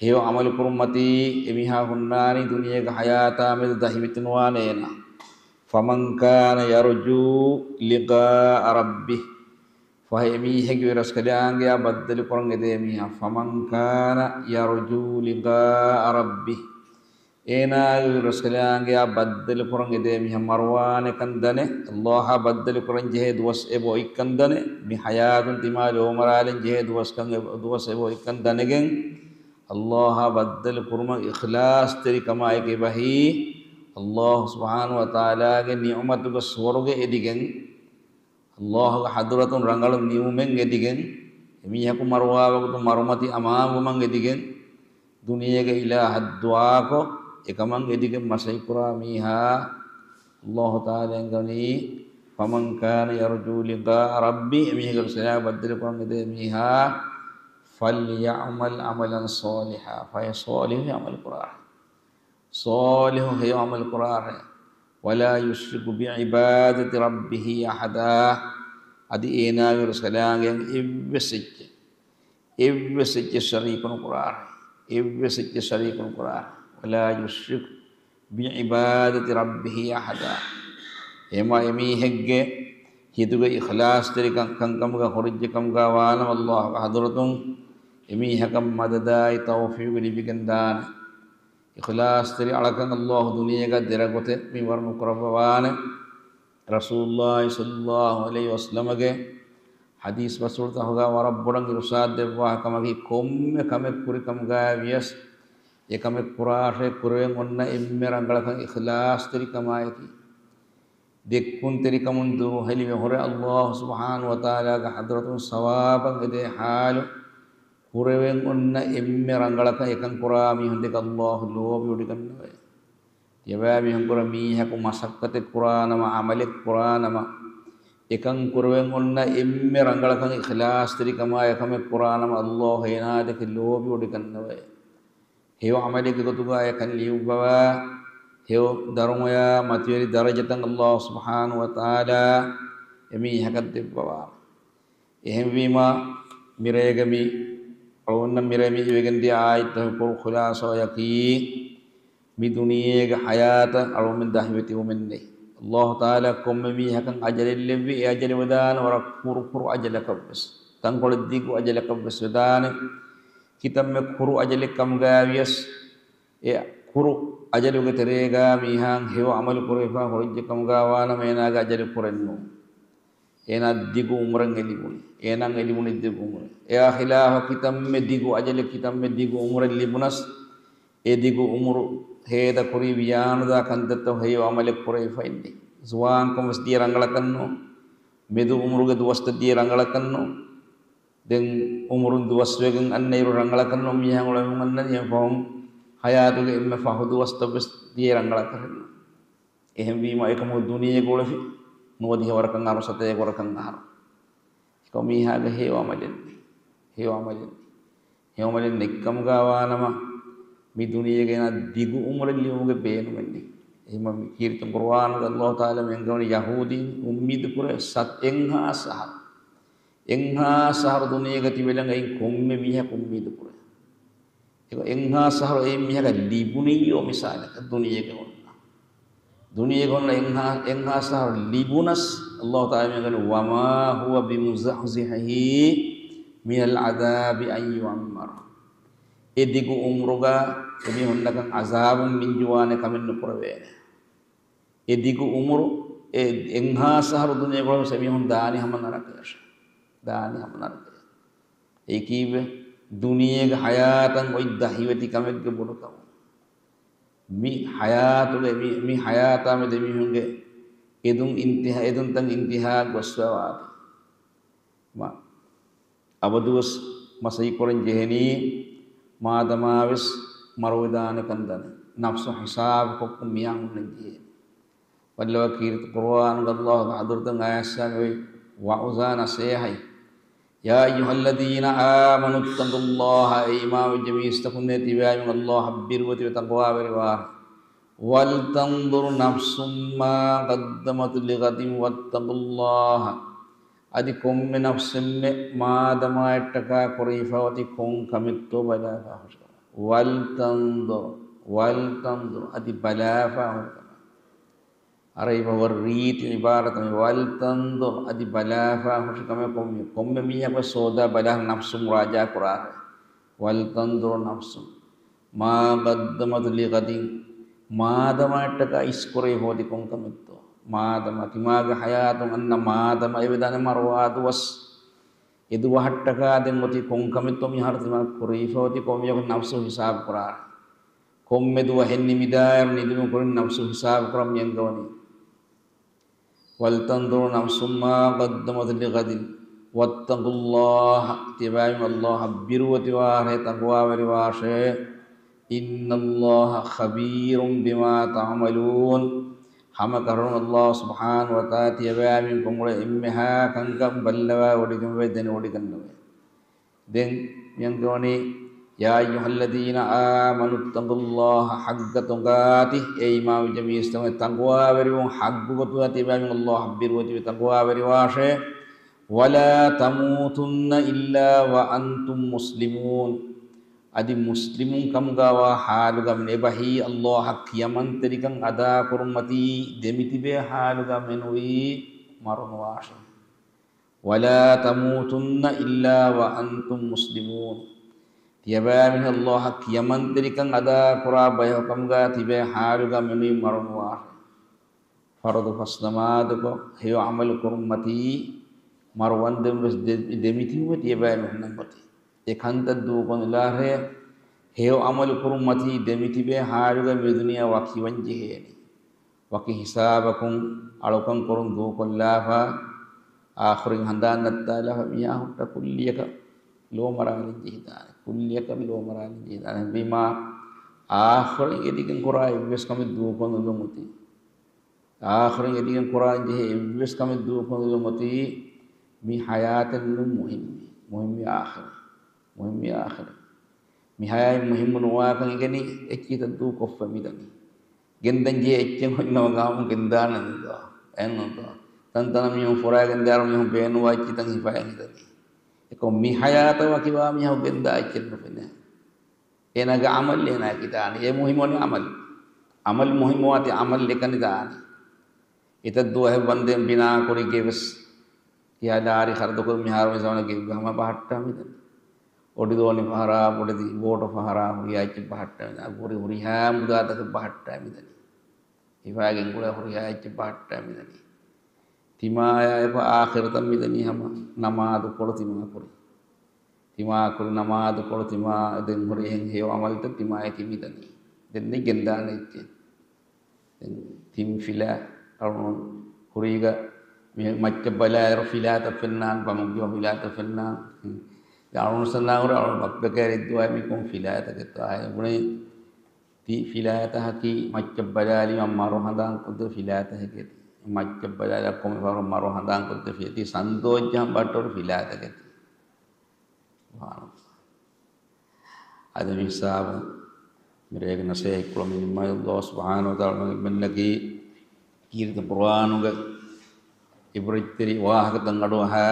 ހެޔޮ ޢަމަލު ކުރުމަތީ އެމީހާ ހުންނާނީ ދުނިޔޭގެ ޙަޔާތާމެދު ދަހިވެތި ނުވާނެ އޭނާ. "فمن كان يرجو لقاء ربه." ފަހެ އެމީހެއްގެ ރަސްކަލާނގެއާ ބައްދަލު ކުރަން އެދޭ މީހާ، "فمن كان يرجو لقاء ربه." އޭނާގެ ރަސްކަލާނގެއާ ބައްދަލު ކުރަން އެދޭ މީހާ މަރުވާނެކަން ދަނެ، ﷲ އާ ބައްދަލު ކުރަން ޖެހޭ ދުވަސް އެބަ އޮތްކަން ދަނެ، މި ޙަޔާތުން ތިމާ ލޯމަރާލަން ޖެހޭ ދުވަސްކަން އެ-، ދުވަސް އެބަ އޮތްކަން ދަނެގެން، ﷲ އާ ބައްދަލު ކުރުމަށް އިޚްލާޞްތެރިކަމާއެކީ އެބަހީ، ﷲ ސުބްޙާނަހޫ ވަތަޢާލާގެ ނިޢުމަތުގެ ސުވަރުގެ އެދިގެން، ﷲގެ ޙަޟްރަތުން ރަނގަޅު ނިމުމެއް އެދިގެން، އެމީހަކު މަރުވާ ވަގުތު މަރުމަތި އަމާންވުމަށް އެދިގެން، ދުނިޔޭގެ އިލާހަށް ދުޢާކޮށް، އެކަމަށް އެދިގެން މަސައްކަތް ކުރާ މީހާ، ﷲ ތަޢާލާ އަންގަވަނީ، "فمن كان يرجو لقاء ربه." އެމީހެއްގެ ރަސްކަލާނގެ ބައްދަލު ކުރަން އެދޭ މީހާ، "فليعمل عملا صالحا." ފަހެ ޞާލިޙު ޢަމަލު ކުރާށޭ. ޞާލިޙު ހެޔޮ ޢަމަލު ކުރާށޭ. "ولا يشرك بعبادة ربه أحدا." އަދި އޭނާގެ ރަސްކަލާނގެއަށް އެއްވެސް އެއްޗެއް، އެއްވެސް އެއްޗެއް ޝަރީކު ނުކުރާށޭ. އެއްވެސް އެއްޗެއް ޝަރީކު ނުކުރާށޭ. "ولا يشرك بعبادة ربه أحدا." އެހެންވީމާ އެމީހެއްގެ ހިތުގެ އިޚްލާޞްތެރިކަން ކަންކަމުގަ ހުރިއްޖެ ކަމުގަ ވާނަމަ، ﷲގެ ޙަޟްރަތުން އެމީހަކަށް މަދަދާއި ތައުފީޤު ލިބިގެން ދާނެ. އިޚްލާޞްތެރި އަޅަކަށް ﷲ ދުނިޔޭގަ ދެރަ ގޮތެއް މިންވަރު ނުކުރައްވަވާނެ. ރަސޫލުﷲ ޞައްލަﷲ ޢަލައިހި ވަސައްލަމަގެ ޙަދީޘް ބަސްފުޅުތަކުގަ ވަރަށް ބޮޑަށް އިރުޝާދު ދެއްވާ ކަމަކީ، ކޮންމެ ކަމެއް ކުރި ކަމުގައި ވިޔަސް، އެ ކަމެއް ކުރާށޭ ކުރެވެން އޮންނަ އެންމެ ރަނގަޅަކަށް އިޚްލާޞްތެރިކަމާއެކީ. ދެއްކުންތެރިކަމުން ދުރުހެލިވެ ހުރެ، ﷲ ސުބްޙާނަހޫ ވަތަޢާލާގެ ޙަޟްރަތުން ސަވާބަށް އެދޭ ޙާލު ކުރެވެން އޮންނަ އެންމެ ރަނގަޅަކަށް އެކަން ކުރާ މީހުން ދެކެ ﷲ ލޯބިވޮޑިގަންނަވައޭ. ތިޔަބައިމީހުން ކުރެ މީހަކު މަސައްކަތެއް ކުރާނަމަ، ޢަމަލެއް ކުރާނަމަ، އެކަން ކުރެވެން އޮންނަ އެންމެ ރަނގަޅަކަށް އިޚްލާޞްތެރިކަމާ އެކަމެއް ކުރާނަމަ، ﷲ އޭނާ ދެކެ ލޯބިވޮޑިގަންނަވައޭ. ހެޔޮ ޢަމަލެއްގެ ގޮތުގަ އެކަން ލިޔުއްވަވާ، ހެޔޮ ދަރުމަޔާ މަތިވެރި ދަރަޖަތައް ﷲ ސުބްޙާނަހޫ ވަތަޢާލާ އެމީހަކަށް ދެއްވަވާ. އެހެންވީމާ، މިރޭގެ މި އަޅުގަނޑަށް މިރޭ މި އިވެގެން ދިޔަ އާޔަތްތަކުގެ ކުރު ޚުލާޞާއަކީ، މި ދުނިޔޭގެ ޙަޔާތަށް އަޅުގަނޑުމެން ދަހިވެތިވުމެއް ނެތް. ﷲ ތަޢާލާ ކޮންމެ މީހަކަށް އަޖަލެއް ލެއްވި، އެ އަޖަލެއް ވެދާނެ ވަރަށް ކުރު ކުރު އަޖަލަކަށް ވެސް. ތަންކޮޅެއް ދިގު އަޖަލަކަށް ވެސް ވެދާނެ. ކިތަންމެ ކުރު އަޖަލެއް ކަމުގައި ވިޔަސް، އެ ކުރު އަޖަލުގެ ތެރޭގަ މީހާ ހެޔޮ ޢަމަލު ކުރެވިފަ ހުރެއްޖެ ކަމުގަ ވާނަމަ އޭނާގެ އަޖަލު ކުރެއްނު. އޭނާ ދިގު އުމުރެއް އެ ލިބުނީ. އޭނާ އެ ލިބުނީ ދިގު އުމުރެއް. އެއާ ޚިލާފަށް ކިތަންމެ ދިގު އަޖަލެއް، ކިތަންމެ ދިގު އުމުރެއް ލިބުނަސް، އެ ދިގު އުމުރު ހޭދަކުރީ ވިޔާނުދާ ކަންތައްތައް ހެޔޮ ޢަމަލެއް ކުރެވިފައިންނެ. ޒުވާންކަން ވެސް ދިޔަ ރަނގަޅަކަށްނު. މެދު އުމުރުގެ ދުވަސްތައް ދިޔަ ރަނގަޅަކަށްނު. ދެން އުމުރުން ދުވަސްވެގެން އަންނަ އިރު ރަނގަޅަކަށްނު މީހާ އުޅެމުން އަންނަނީ. އެފަހުން ޙަޔާތުގެ އެންމެ ފަހު ދުވަސްތައް ވެސް ދިޔަ ރަނގަޅަކަށްނު. އެހެންވީމަ، އެކަމު ދުނިޔޭގަ އުޅެފި ނުވަދިހަ ވަރަކަށް އަރުސަތޭކަ ވަރަކަށް އަހަރު. އެކަމު މީހާގެ ހެޔޮ ޢަމަލެއް ނެތް. ހެޔޮ ޢަމަލެއް ނެތް. ހެޔޮ ޢަމަލެއް ނެތްކަމުގަ ވާނަމަ، މި ދުނިޔޭގަ އޭނާ ދިގު އުމުރެއް ލިބުމުގެ ބޭނުމެއް ނެތް. އެހެންވީމަ، މި ކީރިތި ޤުރުއާނުގަ ﷲ ތަޢާލާ މި އަންގަވަނީ ޔަހޫދީން އުއްމީދު ކުރޭ ސަތް އެއްހާސް އަހަރު. އެއްހާސް އަހަރު ދުނިޔޭގަ ތިބެލަނގައި ކޮންމެ މީހަކު އުއްމީދު ކުރޭ. އެކަމު އެއްހާސް އަހަރު އެ މީހަކަށް ލިބުނިއްޔޯ މިސާލަކަށް ދުނިޔޭގަ އޮންނަ. ދުނިޔޭގަ އޮންނަ އެއްހާ-، އެއްހާސް އަހަރު ލިބުނަސް، ﷲ ތަޢާލާ މި އަންގަވަނީ، "وما هو بمزحزحه من العذاب أن يعمر." އެ ދިގު އުމުރުގަ އެމީހުންނަކަށް ޢަޒާބުން މިންޖުވާނެ ކަމެއް ނުކުރެވޭނެ. އެ ދިގު އުމުރު، އެ އެއްހާސް އަހަރު ދުނިޔޭގަ އޮތް އެމީހުން ދާނީ ހަމަ ނަރަކަޔަށް. ދާނީ ހަމަ ނަރަކަޔަށް. އެ ކީއްވެ؟ ދުނިޔޭގެ ޙަޔާތަށް އޮތް ދަހިވެތި ކަމެއްގެ ބޮޑުކަމުން. މި ޙަޔާތުގެ، މި، މި ޙަޔާތާ މެދު އެމީހުންގެ އެދުން އިންތިހާ، އެދުންތައް އިންތިހާއަށް ގޮސްފަވާތީ. މަ-، އަބަދުވެސް މަސައްކަތްކުރަން ޖެހެނީ، މާދަމާވެސް މަރުވެދާނެކަން ދަނެ. ނަފްސު ހިސާބުކޮށް މިއަންނަން ޖެހޭ. ބައްލަވާ ކީރިތި ޤުރުއާނުގަ ﷲ ޙަޟްރަތުން އާޔަތް ވަޢުޒާ ނަޞޭޙަތް. يا أيها الذين آمنوا اتقوا الله، އޭ އީމާންވެއްޖެ މީސްތަކުންނޭ، ތިބާމީހުން ﷲ އަށް ބިރުވެތިވެ ތަޤްވާވެރިވާށޭ. ولتنظر نفس ما قدمت لغد واتقوا الله. އަދި ކޮންމެ ނަފްސެއްމެ މާދަމާއަށްޓަކާ ކުރެވިފަ އޮތީ ކޮން ކަމެއްތޯ ބަލާފާ ހުށަހަޅާ. ولتنظر، ولتنظر، އަދި ބަލާފާ ހުށަހަޅާ. އަރަބި ބަހުގަ ރީތި ޢިބާރަތެއް، ولتنظر، އަދި ބަލާފާ ހުށި ކަމެއް ކޮންމެ، ކޮންމެ މީހަކު ސޯދާ ބަލާ ނަފްސު މުރާޖާ ކުރާށޭ. ولتنظر نفس ما قدمت لغد، މާދަމާއަށްޓަކާ އިސްކުރެވިފަ އޮތީ ކޮން ކަމެއްތޯ؟ މާދަމާ، ތިމާގެ ޙަޔާތުން އަންނަ މާދަމާ އެ ވެދާނެ މަރުވާ ދުވަސް. އެ ދުވަހަށްޓަކާ ދެން އޮތީ ކޮން ކަމެއްތޯ މިހާރު ތިމާ ކުރެވިފަ އޮތީ ކޮންމެ މީހަކު ނަފްސު ހިސާބު ކުރާށޭ. ކޮންމެ ދުވަހެއް ނިމިދާއިރު ނިދުމުގެ ކުރިން ނަފްސު ހިސާބު ކުރަން މި އަންގަވަނީ. ولتنظر نفس ما قدمت لغد واتقوا الله، ތިބާމީހުން ﷲ އަށް ބިރުވެތިވާށޭ، ތަޤްވާވެރިވާށޭ. إن الله خبير بما تعملون، ހަމަކަށަވަރުން ﷲ ސުބްޙާނަހޫ ވަތަޢާލާ ތިޔަބައިމީހުން ކޮށްއުޅޭ އެންމެހާ ކަންކަން ބައްލަވާ ވޮޑިގެންވޭ، ދެނެވޮޑިގަންނަވައޭ. ދެން މިއަންގަވަނީ، يا أيها الذين آمنوا اتقوا الله حق تقاته، އޭ އީމާންވެއްޖެ މީސްތަކުން، ތަޤްވާވެރިވުން ޙައްޤު ގޮތުގަ ތިބާމީހުން ﷲ އަށް ބިރުވެތިވެ ތަޤްވާވެރިވާށޭ. ولا تموتن إلا وأنتم مسلمون، އަދި މުސްލިމުން ކަމުގަވާ ޙާލުގަ މި އެބަހީ ﷲ އަށް ކިޔަމަންތެރިކަން އަދާކުރުން މަތީ ދެމިތިބޭ ޙާލުގަ މެނުވީ މަރުނުވާށޭ. ولا تموتن إلا وأنتم مسلمون، ތިޔަބައިމީހުން ﷲ އަށް ކިޔަމަންތެރިކަން އަދާކުރާ ބަޔަކު ކަމުގަ ތިބޭ ޙާލުގަ މެނުވީ މަރުނުވާށޭ. ފަރުޟު ފަސް ނަމާދުކޮށް، ހެޔޮ ޢަމަލު ކުރުންމަތީ، މަރުވަންދެން ވެސް ދެ-، ދެމިތިބުމެތި އެބައިމީހުންނަށް އޮތީ. އެ ކަންތައް ދޫކޮށްލާފައި، ހެޔޮ ޢަމަލު ކުރުންމަތީ ދެމިތިބޭ ހާލުގަ މި ދުނިޔެ ވަކިވަން ޖެހޭނީ. ވަކި ހިސާބަކުން އަޅުކަން ކުރުން ދޫކޮށްލާފަ، އާޚިރުން ހަނދާން ނައްތާލާފަ މީހާ ހުއްޓަ ކުއްލިއަކަށް ލޯ މަރާލަން ޖެހިދާނެ. ކުއްލިއަކަށް ލޯ މަރާލަން ޖެހިދާނެ. އެހެންވީމާ، އާޚިރުން އެދިގެން ކުރާ އެއްވެސް ކަމެއް ދޫކޮށް ނުލުމުތީ. އާޚިރުން އެދިގެން ކުރާން ޖެހޭ އެއްވެސް ކަމެއް ދޫކޮށްލުމަތީ، މި ޙަޔާތެއް ނޫން މުހިންމީ. މުހިންމީ އާޚިރަތް. މުހިންމީ އާޚިރަތް. މި ޙަޔާތް މުހިންމު ނުވާކަން އިގެނީ އެއްޗިތައް ދޫކޮށްފަ މިދަނީ. ގެންދަން ޖެހޭ އެއްޗެއް ހުންނަވަ ގާމު ގެންދާނެ ނުދޯ. އެއްނުދޯ. ތަންތަނަށް މީހުން ފުރާގެން ދާރު މީހުން ބޭނުންވާ އެއްޗިތައް ހިފައެއް ހިދަނީ. އެކޮށް މި ޙަޔާތަށް ވަކިވާ މީހަކު ގެންދާ އެއްޗެއް ނުފެނޭ. އޭނާގެ ޢަމަލް އޭނާއަކީ ދާނީ. އެ މުހިންމުވަނީ ޢަމަލް. ޢަމަލް މުހިންމުވާތީ ޢަމަލް އެކަނި ދާނީ. އެތައް ދުވަހެއް ވަންދެން ބިނާކުރި ގެވެސް. ކިޔާ ލާރި ޚަރަދުކޮށް މިހާރު މި ޒަމާނުގެ ގެ ހަމަ ބަހައްޓާ މިދަނީ. އޮޑިދޯނި ފަހަރާ، ބޮޑެތި ބޯޓު ފަހަރާ، ހުރިހާ އެއްޗެއް ބަހައްޓާ މިދަނީ. އަގު ހުރި ހުރިހާ މުދާތަކެއް ބަހައްޓާ މިދަނީ. ހިފާގެން ގުޅޭ ހުރިހާ އެއްޗެއް ބަހައްޓާ މިދަނީ. ތިމާޔާ އެބަ އާޚިރަތަށް މިދަނީ ހަމަ ނަމާދު ކޮޅު ތިމާ ކުރި. ތިމާ ކުރި ނަމާދު ކޮޅު ތިމާ ދެން ހުރި އެހެން ހެޔޮ ޢަމަލުތައް ތިމާޔަކީ މިދަނީ. ދެން ނެތް ގެންދާނެ އެއްޗެއް. ދެން ތިން ފިލާ އަޅުން ކުރީގަ މި މައްޗަށް ބަލާއިރު ފިލާތައް ފެންނާން، ބަމުގެ ފިލާތައް ފެންނާން. ދެން އަޅުން ސަންނާ ހުރި އަޅުން ބައްޕަ ކައިރި ދުވާ މި ކޮން ފިލާތަކެއްތޯ އާ ބުނެ ތި ފިލާތަކީ މައްޗަށް ބަލާލީމަ މަރު ހަނދާން ކޮށްދޭ ފިލާތަކެކޭ. މައްޗަށް ބަލާލާ ކޮންމެ ފަހަރު މަރު ހަނދާން ކޮށްދޭ ފިލާތަކެކޭ. ތި ސަންދޯއްޖަހަން ބައްޓަރު ފިލާތަކެކޭ. ސުބްޙާނަﷲ. އަދި މި ހިސާބު މިރޭގެ ނަސޭހަތް ކުޅަމިނިމާ ﷲ ސުބްޙާނަހޫ ވަތަޢާލާ މަގެއްމެންނަކީ ކީރިތި ޤުރްއާނުގެ ޢިބްރަތްތެރި ވާހަކަތައް އަޑުއަހާ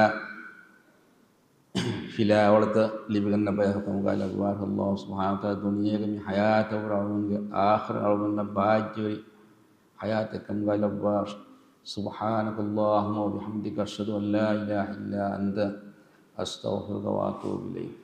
ފިލާވަޅުތައް ލިބިގަންނަ ބަޔަކު ކަމުގައި ލައްވާފަ ﷲ ސުބްޙާނަހޫ ވަތަޢާލާ ދުނިޔޭގެ މި ޙަޔާތަށް ވުރެ އަޅުގަނޑުގެ އާޚިރަތް އަޅުގަނޑަށް ބާއްޖަވެރި ޙަޔާތެއް ކަމުގައި ލައްވާށި. سبحانك اللهم وبحمدك، أشهد أن لا إله إلا أنت، أستغفرك وأتوب إليك.